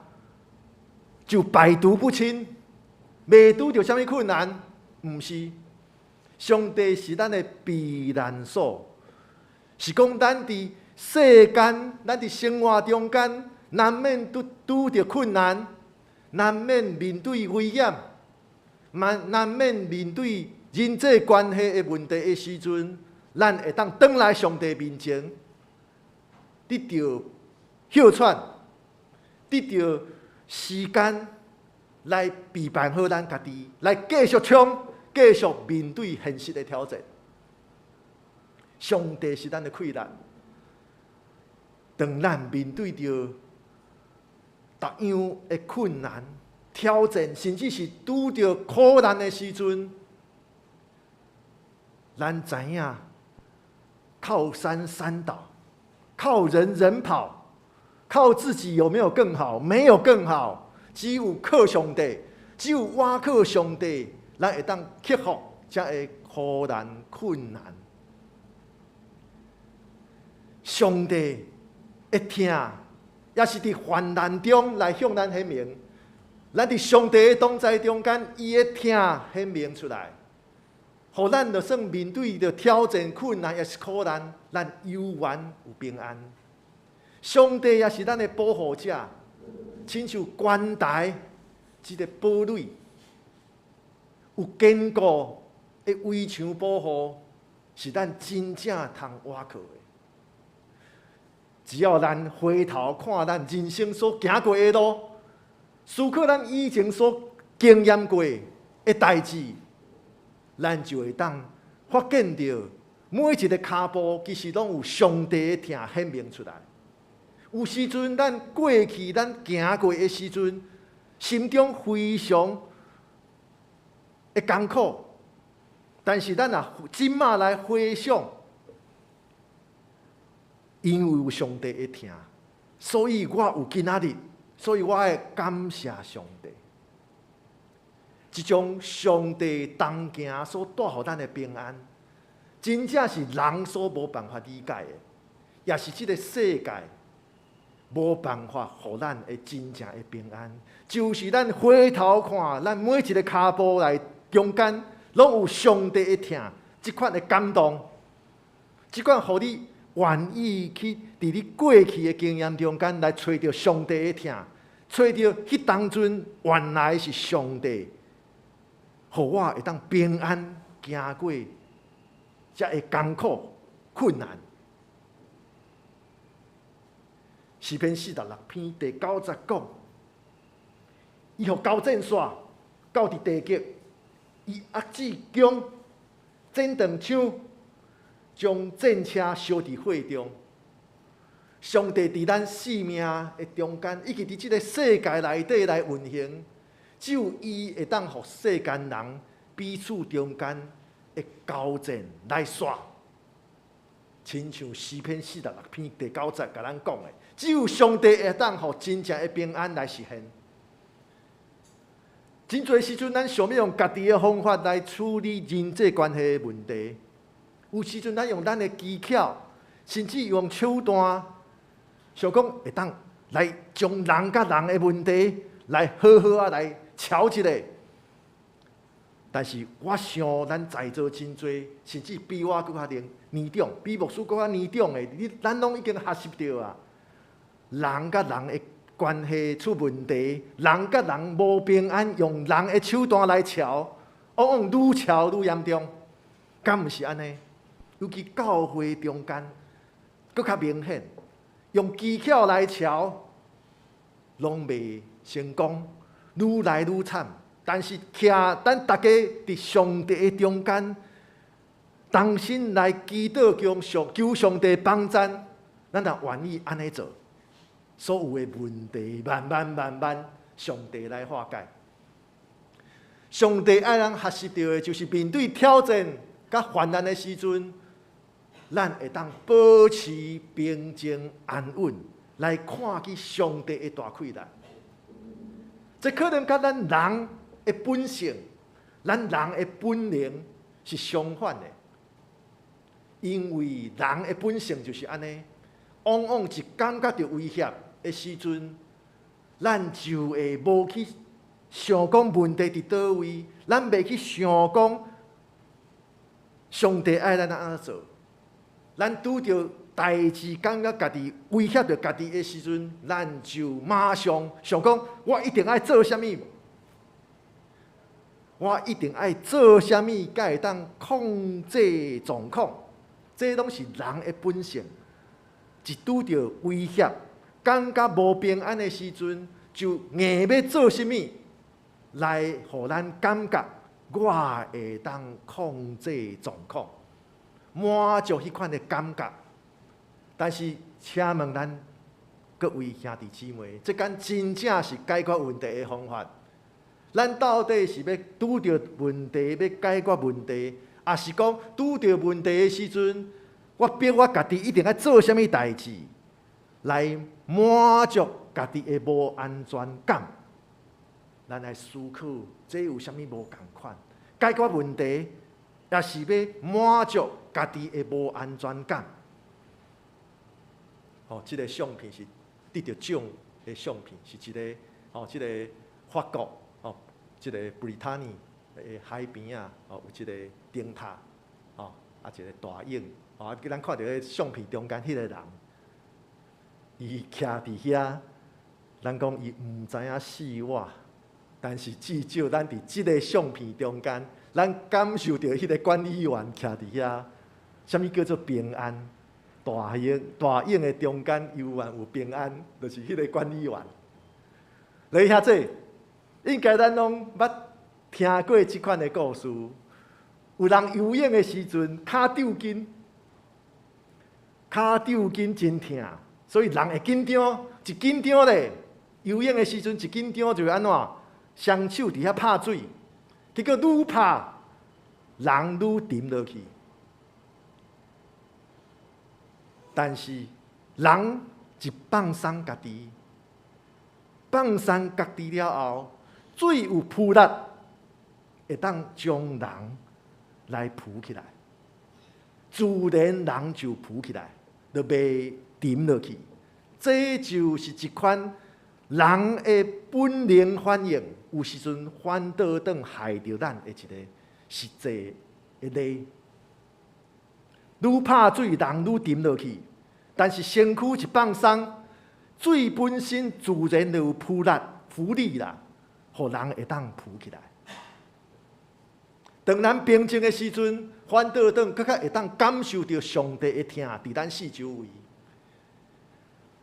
就百毒不侵，袂拄著啥物困難，毋是。上帝是咱的避難所，是講咱佇世間、咱佇生活中間，難免拄拄著困難，難免面對危險，難免面對人際關係的問題的時陣，咱會當轉來上帝面前，得著歇喘，得著時間來備辦好咱家己，來繼續衝，繼續面對現實的挑戰。上帝是咱的氣力，當咱面對著逐樣的困難、挑戰，甚至是拄著苦難的時陣，咱知影靠山山倒，靠人人跑，靠自己有沒有更好？沒有更好，只有靠上帝，只有倚靠上帝，咱會當克服這个苦難困難。上帝會疼，也是佇患難中來向咱顯明。咱佇上帝的同在中間，伊的疼顯明出來，予咱就算面對著挑戰、困難，抑是苦難，咱猶原有平安。上帝也是咱的保護者，親像關台這个堡壘，有堅固的圍牆保護，是咱真正通倚靠的。只要咱回頭看咱人生所行過的路，思考咱以前所經驗過的代誌，咱就會當發現著每一个跤步，其實攏有上帝的疼顯明出來。有時陣咱過去咱行過的時陣，心中非常的艱苦，但是咱若這馬來回想，因為有上帝的疼，所以我有今仔日，所以我愛感謝上帝。這種上帝同行所帶予咱的平安，真正是人所無辦法理解的，也是這个世界無辦法予咱的真正的平安。就是咱回頭看，咱每一个跤步來中間，攏有上帝的疼，這款的感動，這款予你願意去佇你過去的經驗中間來揣著上帝的疼，揣著彼當陣原來是上帝，予我會當平安行過遮个艱苦困難。詩篇四十六篇第九節講，伊予交戰線到佇地極，伊壓制弓，剪斷槍，將戰車燒佇火中。上帝佇咱生命的中間，以及佇這个世界內底來運行，只有伊會當予世間人彼此中間的交戰來煞，親像詩篇46篇第九節共咱講的，只有上帝會當予真正的平安來實現。真濟時陣，咱想欲用家己的方法來處理人際關係的問題。有時陣，咱用咱的技巧，甚至用手段，想講會當來將人佮人的問題來好好仔來喬一下。但是我想，咱在座真濟，甚至比我閣較年年長，比牧師閣較年長的，你咱攏已經學習著啊。人佮人的關係出問題，人佮人無平安，用人的手段來喬，往往愈喬愈嚴重，敢毋是按呢？尤其教會中間，閣較明顯，用技巧來喬，攏袂成功，愈來愈慘。但是，徛咱逐家佇上帝的中間，同心來祈禱，求上求上帝幫贊，咱若願意按呢做，所有的問題慢慢慢慢，上帝來化解。上帝愛咱學習著的，就是面對挑戰佮患難的時陣，咱會當保持平靜安穩，來看見上帝的大氣力。這可能佮咱人的本性，咱人的本能是相反的，因為人的本性就是按呢，往往一感覺著威脅的時陣，咱就會無去想講問題佇佗位，咱袂去想講上帝愛咱按怎做，咱拄著代誌感覺家己威脅著家己的時陣，咱就馬上想講，我一定愛做啥物。我一定愛做啥物，才會當控制狀況。這攏是人的本性。一拄著威脅，感覺無平安的時陣，就硬欲做啥物來予咱感覺我會當控制狀況，滿足彼款的感覺。但是，請問咱各位兄弟姊妹，這敢真正是解決問題的方法？咱到底是欲拄著問題，欲解決問題，抑是講拄著問題的時陣，我逼我家己一定愛做啥物代誌，來滿足家己的無安全感？咱來思考，這有啥物無仝款？解決問題，抑是欲滿足家己的無安全感？哦，這個相片是得著獎的相片，是一个哦，這個法國哦，這個布里塔尼的海邊仔，哦，有一个燈塔，哦，啊，一个大鷹，哦，啊，咱看著彼相片中間彼个人，伊徛佇遐，咱講伊毋知影死活，但是至少咱佇這个相片中間，咱感受著彼个管理員徛佇遐，啥物叫做平安？大鷹大鷹的中間猶原有平安，就是彼个管理員。來遐濟，應該咱攏捌聽過這款的故事。有人游泳的時陣，跤抽筋，跤抽筋真疼，所以人會緊張，一緊張咧，游泳的時陣一緊張就會按怎？雙手佇遐拍水，結果愈拍，人愈沉落去。但是人一放鬆家己，放鬆家己了後，水有浮力，會當將人來浮起來，自然人就浮起來，就袂沉落去。這就是一款人的本能反應，有時陣反倒轉害著咱的一个實際的例。愈拍水，人愈沉落去。但是身軀一放鬆，水本身自然就有浮力、浮力啦，予人會當浮起來。當咱平靜的時陣，反倒轉閣較會當感受著上帝的疼佇咱四周圍。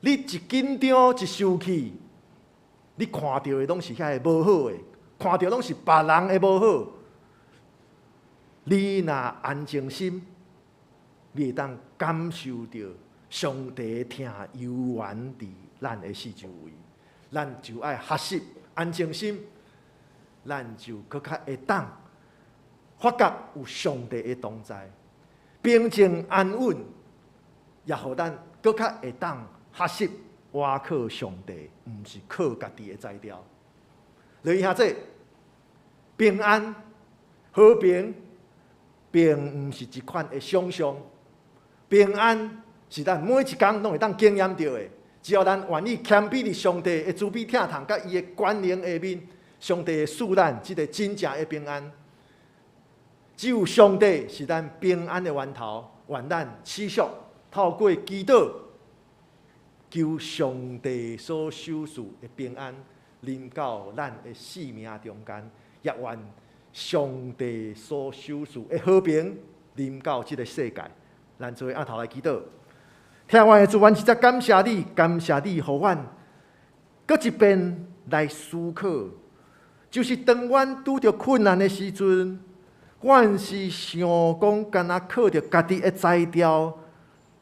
你一緊張、一生氣，你看著的攏是遐个無好的，看著攏是別人的無好。你若安靜心，你會當感受著上帝的疼猶原佇咱的四周圍。咱就愛學習安靜心，咱就閣較會當發覺有上帝的同在，平靜安穩，也予咱閣較會當學習倚靠上帝，毋是靠家己的才調。所以兄弟，平安、和平，並毋是一款的想象。平安是咱每一工攏會當經驗著的。只要咱願意謙卑佇上帝的慈悲疼痛，佮伊的權能下面，上帝會賜咱這个真正的平安。只有上帝是咱平安的源頭，願咱持續透過祈禱，求上帝所賞賜的平安，臨到咱的生命中間，也願上帝所賞賜的和平臨到這个世界。咱做伙按頭來祈禱。疼阮的主，阮實在感謝你，感謝你，予阮閣一遍來思考，就是當阮拄著困難的時陣，阮是想講，敢若靠著家己的才調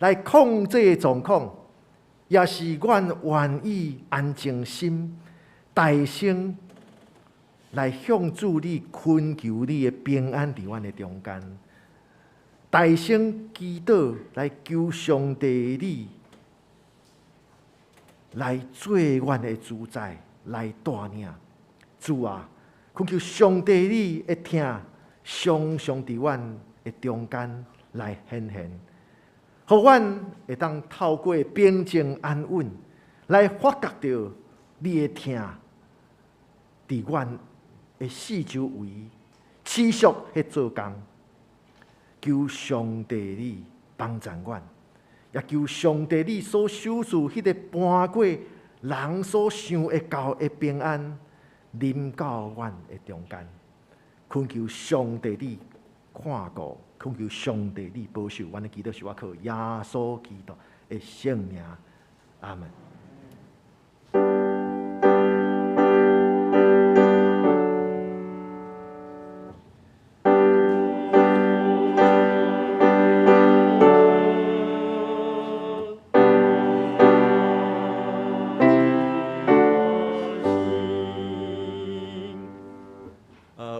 來控制狀況，抑是阮願意安靜心、大聲來向主你懇求你的平安佇阮的中間，大聲祈禱來求上帝你來做阮的主宰，來帶領。主啊，懇求上帝你的疼常常佇阮的中間來顯現，予阮會當透過平靜安穩來發覺著你的疼佇阮的四周圍持續彼做工。求上帝你幫助阮，也求上帝你所賞賜彼個搬過人所想會到的平安，臨到阮的中間。懇求上帝你看顧，懇求上帝你保守，阮的祈禱是倚靠耶穌基督的聖名，阿門。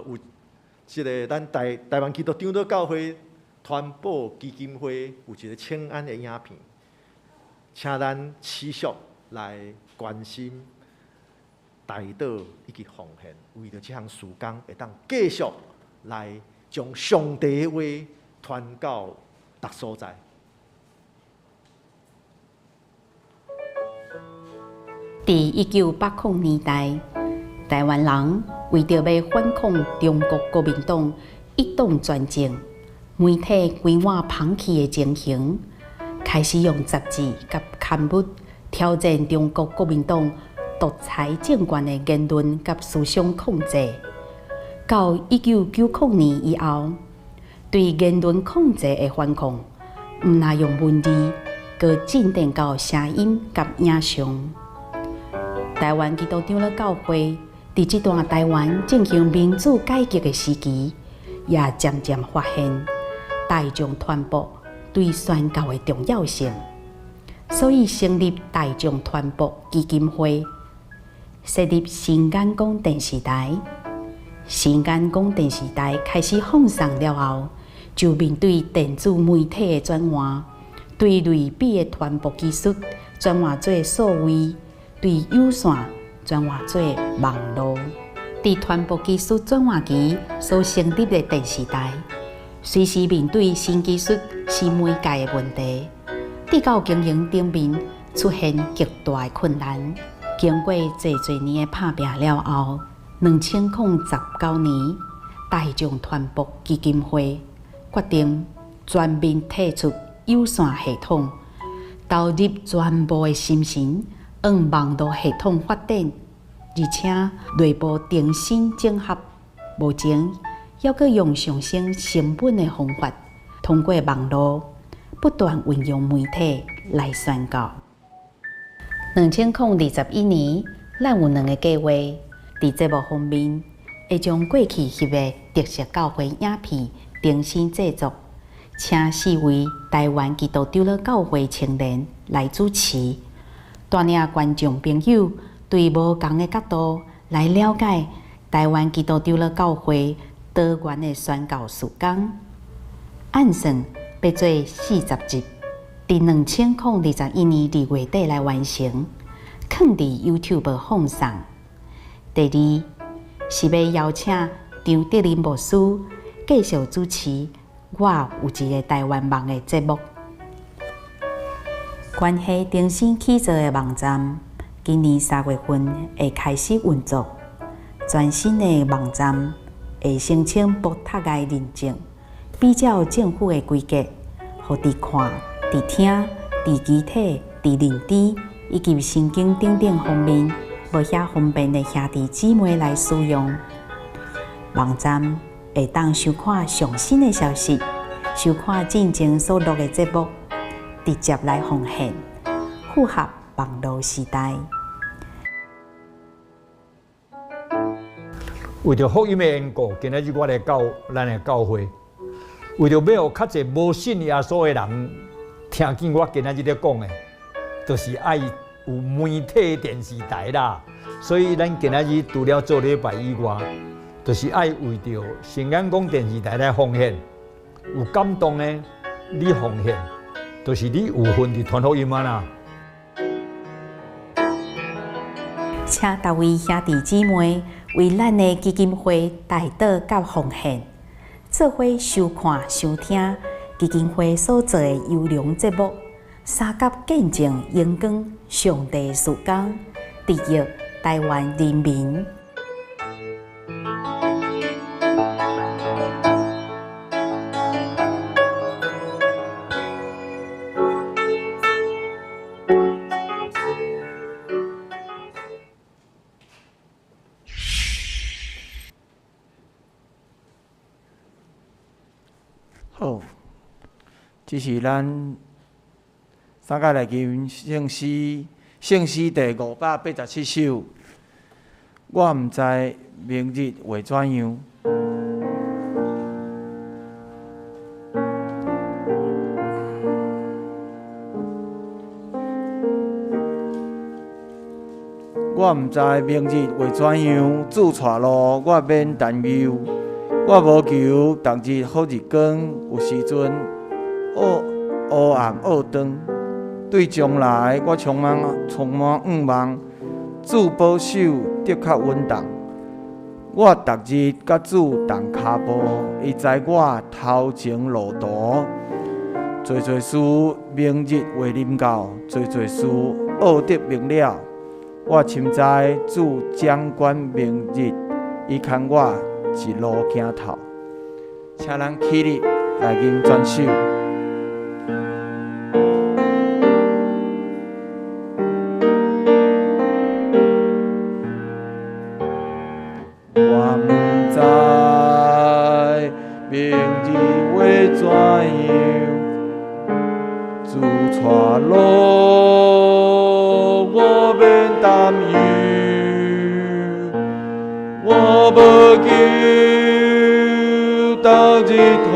有這个咱台台灣基督長老教會傳播基金會有一個請安的影片，請咱持續來關心代禱以及奉獻，為著這項事工會當繼續來將上帝的話傳到逐所在。佇1980年代，台灣人為著欲反抗中國國民黨一黨專政，媒體規碗捧去的情形，開始用雜誌佮刊物挑戰中國國民黨獨裁政權的言論佮思想控制。到1990年以後，對言論控制的反抗，毋但用文字，閣進展到聲音佮影像。台灣基督長老教會佇這段台灣進行民主改革的時期，也漸漸發現大眾傳播對宣教的重要性，所以成立大眾傳播基金會，設立新眼光電視台。新眼光電視台開始放送了後，就面對電子媒體的轉換，對類比的傳播技術轉換做數位，對有線轉換做網路。佇傳播技術轉換期所成立的電視台，隨時面對新技術、新媒介的問題，直到經營頂面出現極大的困難。經過濟濟年的拍拚了後，2019年，大眾傳播基金會決定全面退出有線系統，投入全部的心神往網路系統發展，而且內部重新整合。目前猶閣用上省成本的方法，通過網路不斷運用媒體來宣教。2021年，咱有兩个計劃，佇節目方面，會將過去翕的特色教會影片重新製作，請四位台灣基督長老教會青年來主持，帶領觀眾朋友對無仝的角度來了解台灣基督長老教會多元的宣教事工。按算欲做40集，佇2021年2月底來完成，囥佇 YouTube 放送。第二是欲邀請張德林牧師繼續主持我有一个台灣夢的節目。關係重新起造的網站，今年3月份會開始運作。全新的網站會申請無窒礙認證，比照政府的規格，予佇看、佇聽、佇肢體、佇認知以及神經等等方面無遐方便的兄弟姊妹來使用。網站會當收看上新的消息，收看進前所錄的節目，直接來奉獻，符合網路時代。為著福音的緣故，今仔日我來到咱的教會，為著欲予較濟無信耶穌的人聽見我今仔日咧講的，就是愛有媒體電視台啦。所以咱今仔日除了做禮拜以外，就是愛為著聖眼光電視台來奉獻，有感動的你奉獻，就是你有份佇傳福音啊啦。請各位兄弟姊妹為咱的基金會代禱佮奉獻，做伙收看收聽基金會所做的優良節目，相佮見證榮光上帝事工，得益台灣人民。好，這是咱三屆內吟聖詩，聖詩第587首。我毋知明日會怎樣。我毋知明日會怎樣，主帶路，我免擔憂。我無求逐日好日光，有時陣烏暗僫長。對將來我充滿向望，主保守得較穩當。我逐日佮主同跤步，伊知我頭前路途。濟濟事明日會臨到，濟濟事奧得明了。我深知主掌管明日，伊牽我一路行透。請咱起立來吟全首。我毋知明日會怎樣，主帶路，我免擔憂。我無求逐日好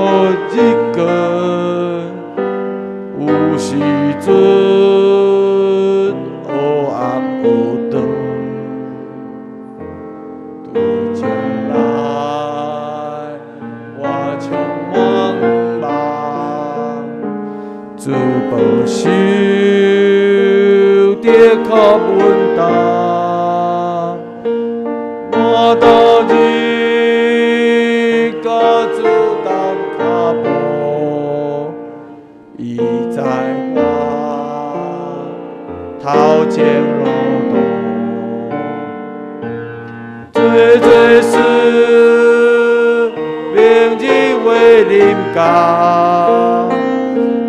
日光，有時陣烏暗烏長。對將來我充滿望，主保守得較穩當。我逐日佮主同跤步，伊知我頭前路途。濟濟事明日會臨到，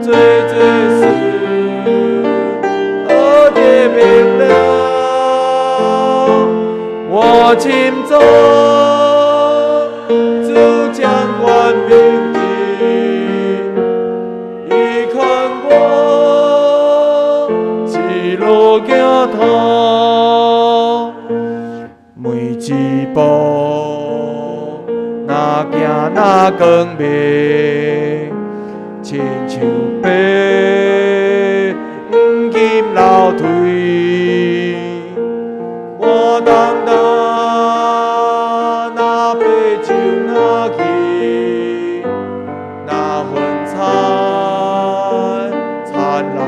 濟濟事奧得明了。我深知主掌管明日，伊牽我一路行透，每一步若行若光明，親像白黃金流退。我當當若爬樹若去，若雲彩燦爛。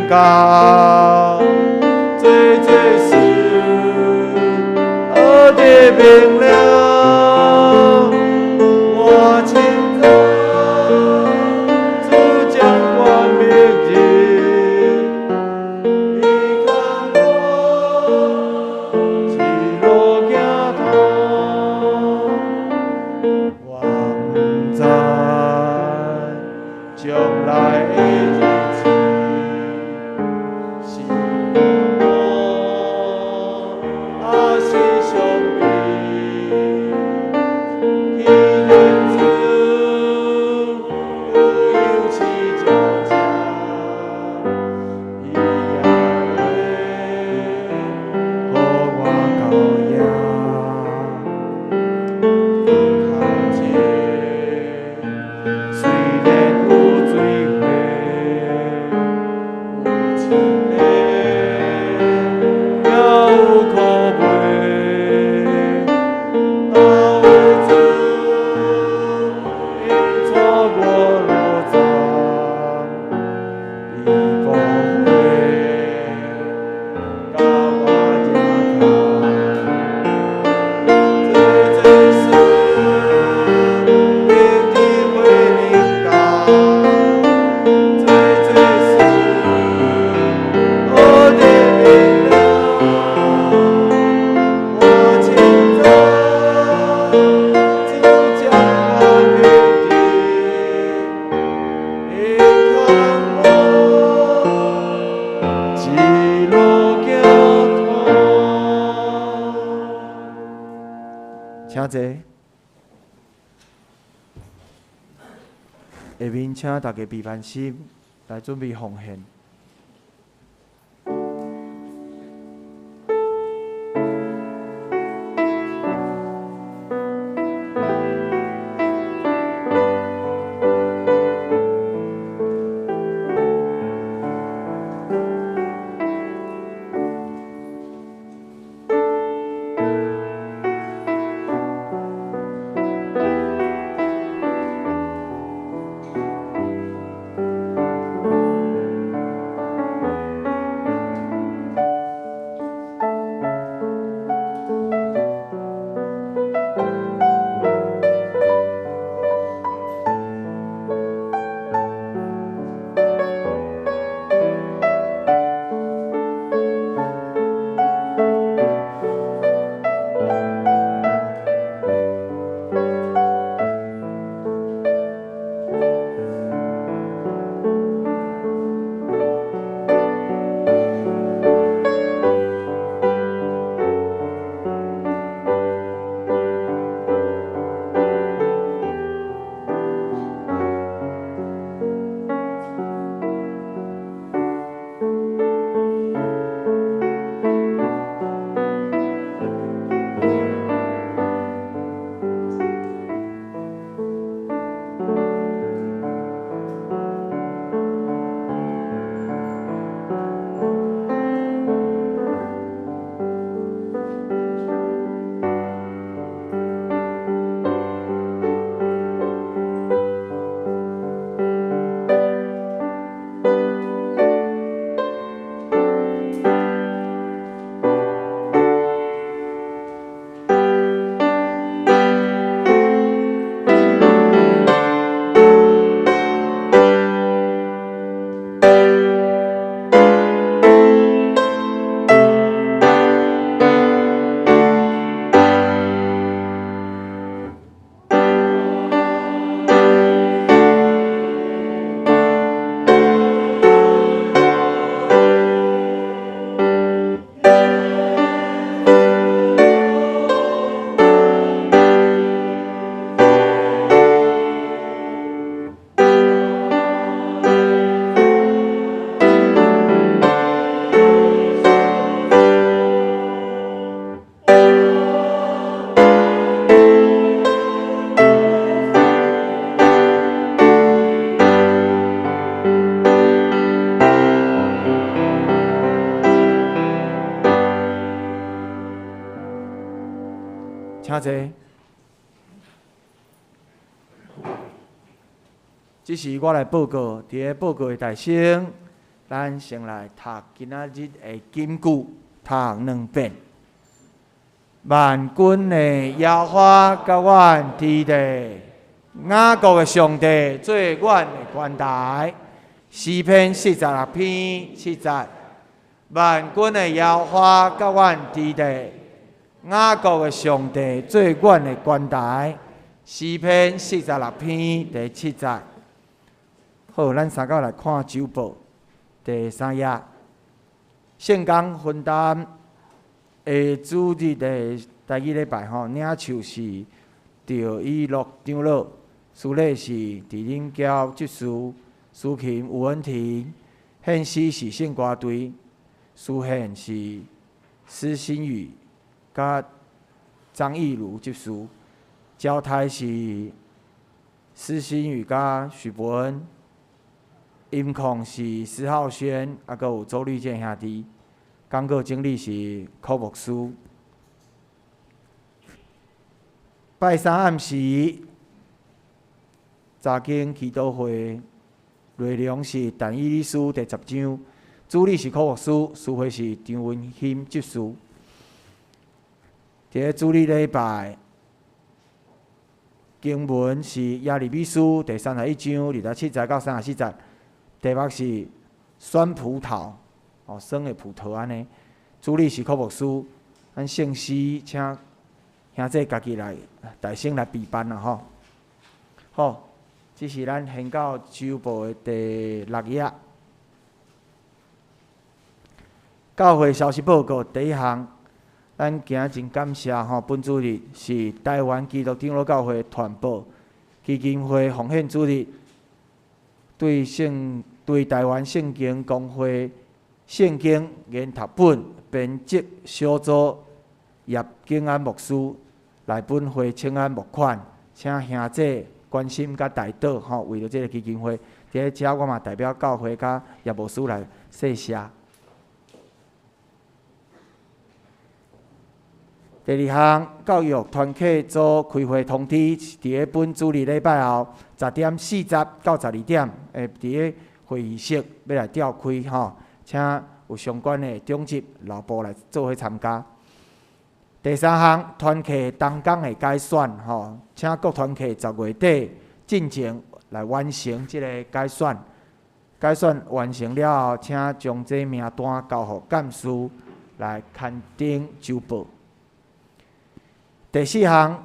到，做这事学得明了。我清早主掌管明日，伊牵我一路行通，我毋知将来的日子是苦还是伤悲。既然主有忧愁照照，伊也会予我到遐。头前虽然有水火，有试炼，也有苦味，若有主引带我路走，伊不会共我惹空。做这事，明日会临到；做这事，学得明了。我清早主掌管明日，伊牵我一路行通。请坐。下面请大家闭番心来准备奉献。请坐。这时我来报告，伫咧报告的大声，咱先來讀今仔日的金句，讀兩遍。萬軍的耶和華佮阮佇咧，雅各的上帝做阮的懸台。詩篇46篇7節。萬軍的耶和華佮阮佇咧，雅各的上帝做阮的懸台。詩篇46篇第7節。好，咱三個來看週報第三頁，聖工分擔的主日的台語禮拜吼，領袖是趙以樂長老，司禮是鄭林嬌執事，司琴吳恩婷，獻詩是聖歌隊，司獻是施新宇佮張義如執事，交代是施新宇佮許伯恩。音控是施浩軒，啊，閣有周立健兄弟。講稿整理是柯牧師。拜三暗時，查經祈禱會內容是但以理書第10章，主理是柯牧師，司會是張文興執事。佇咧主日禮拜，經文是耶利米書第31章27節到34節。題目是酸葡萄，哦，酸的葡萄按呢。主理是柯牧師，咱聖詩請兄弟家己來大聲來備辦啦吼。好，這是咱宣教週報的第六頁。教會消息報告第一項，咱今仔真感謝吼，本主日是台灣基督長老教會傳播基金會奉獻主日。對聖對臺灣聖經公會聖經研讀本編輯小組葉景安牧師來本會請安募款，請兄弟關心佮代禱吼，為著這个基金會，佇遮我嘛代表教會佮葉牧師來謝謝。第二項，教育團契組開會通知，佇咧本主日禮拜後10點40到12點，會佇咧會議室欲來召開吼，請有相關的長執老部來做伙參加。第三項，團契同工的改選吼，請各團契10月底進前來完成這个改選。改選完成了後，請將這名單交予幹事來刊登週報。第四項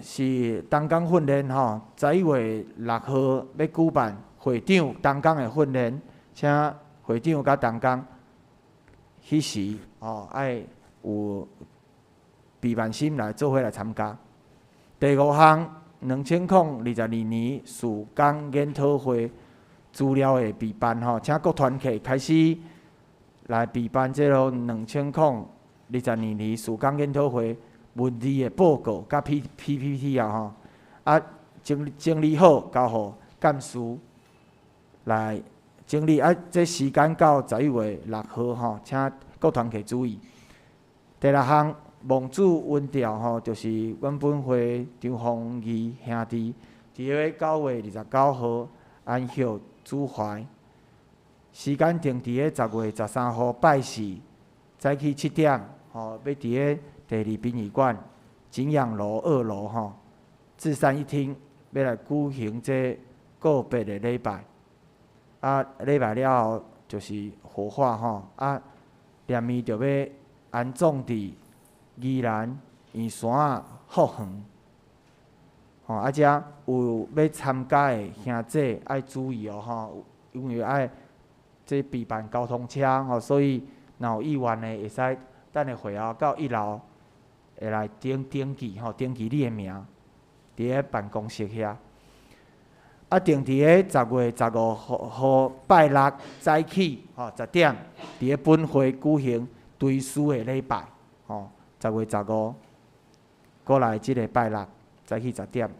是同工訓練吼，11月6號欲舉辦會長同工的訓練，請會長佮同工彼時吼愛有備辦心來做伙來參加。第五項，2022年事工研討會資料的備辦吼，請各團體開始來備辦這个2022年事工研討會。文字的報告佮 PPT 啊吼，啊整整理好交予幹事來整理啊，這時間到11月6號吼，請各團體注意。第六項，望主恩召吼，就是阮本會張宏儀兄弟，佇咧9月29號安息主懷，時間定佇咧10月13號拜四早起7點吼，欲佇咧。第二殯儀館景仰樓二樓吼，至善一廳欲來舉行這告別的禮拜。啊，禮拜了後就是火化吼，啊，連伊就欲安葬佇宜蘭圓山仔福園。吼，啊，遮有欲參加的兄弟愛注意哦吼，因為愛這備辦交通車吼，所以若有意願的會使等下會後到一樓。會來登登記吼，登記你的名，佇咧辦公室遐。啊，定佇咧10月15號拜六早起吼10點，佇咧本會舉行追思的禮拜吼。十月十五，閣來這个拜六早起10點。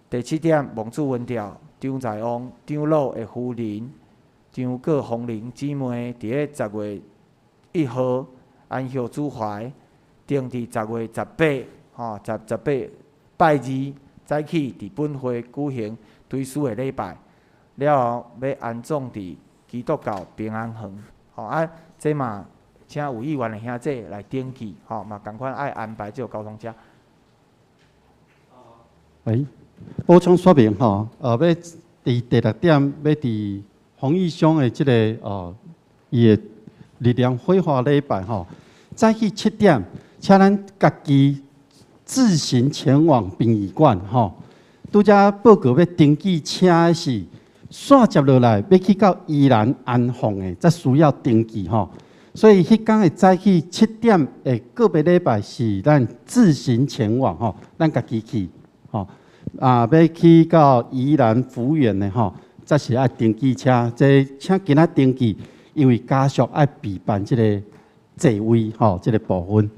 第七點，望主恩召張在旺長老的夫人張郭鳳玲姊妹，佇咧10月1號安息主懷。定佇10月18，吼，十八拜二早起，佇本會舉行追思的禮拜，了後欲安葬佇基督教平安园，吼啊，這嘛請有意願的兄弟來登記，吼嘛仝款愛安排這个交通車。喂，補充說明吼，欲佇第六點，欲佇洪義兄的這个哦，伊的力量火花禮拜吼，早起7點，請咱家己自行前往殯儀館吼。拄才報告欲登記車的是，煞接落來欲去到宜蘭安放的，才需要登記吼。所以彼工的早起七點的個別禮拜是咱自行前往吼，咱家己去吼。啊，欲去到宜蘭福園的吼，才是愛登記車。這請今仔登記，因為家屬愛備辦這个座位吼，這个部分。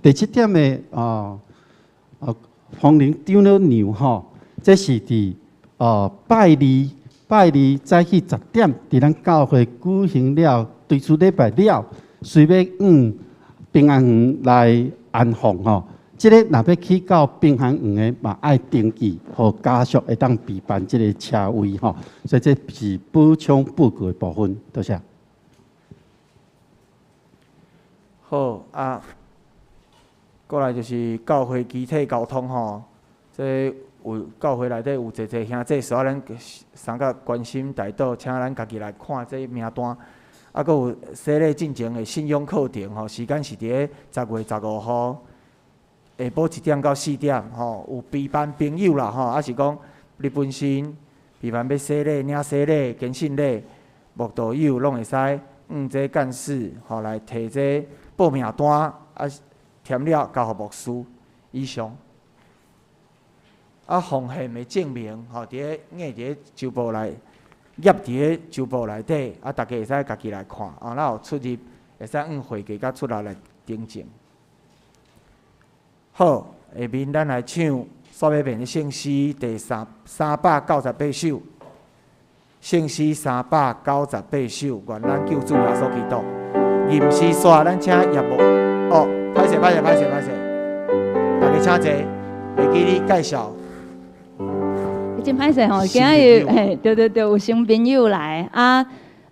第七點的哦，黃玲長老娘吼，這是佇哦拜二拜二早起10點，佇咱教會舉行了追思禮拜了，隨欲往平安園來安放吼。這个若欲去到平安園的，嘛愛登記，予家屬會當備辦這个車位吼。所以這是補充報告的部分，多謝。好啊，過來就是教會機體交通吼，這有教會內底有濟濟兄弟需要咱相佮關心代禱，請咱家己來看這名單。啊，閣有洗禮進前的信仰課程吼，時間是佇咧10月15號下晡1點到4點吼，有備辦朋友啦吼，抑是講你本身備辦欲洗禮、領洗禮、堅信禮、慕道友攏會使向這幹事吼來提這報名單，啊填了交予牧師以上。啊，奉獻的證明吼，佇咧印佇咧周報內，挹佇咧周報內底，啊，大家會使家己來看，啊，若有出入會使向會計佮出來來登證。好，下面咱來唱煞欲變的聖詩第398首，聖詩398首，願咱救主耶穌基督。吟詩煞，咱請葉牧，哦，歹勢歹勢歹勢歹勢，大家請坐，袂記你介紹。真歹勢吼，今仔日嘿，對對對，有新朋友來啊，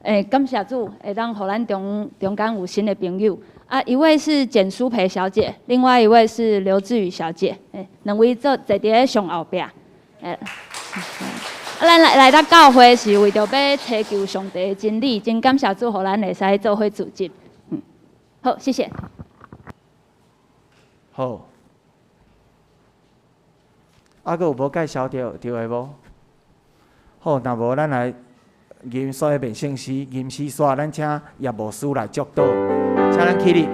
感謝主，會當予咱中中間有新的朋友。啊，一位是簡淑培小姐，另外一位是劉志宇小姐，兩位坐佇咧上後壁。啊，咱來來到教會是為著欲尋求上帝的真理，真感謝主，予咱會使做伙組織。好，謝謝。好。啊，閣有無介紹著著的無？好，若無咱來吟煞欲變聖詩，吟詩煞，咱請葉牧師來祝禱，請咱起立。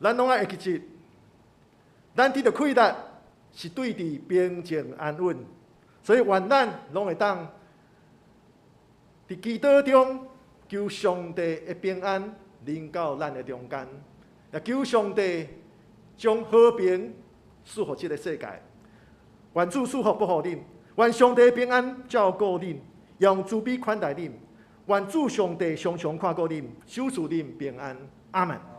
咱攏愛會記得，咱得著氣力是對佇平靜安穩，所以願咱攏會當佇祈禱中求上帝的平安臨到咱的中間，也求上帝將和平賜予這个世界。願主賜福保護恁，願上帝平安照顧恁，用慈悲款待恁。願主上帝常常看顧恁，守賜恁平安。阿門。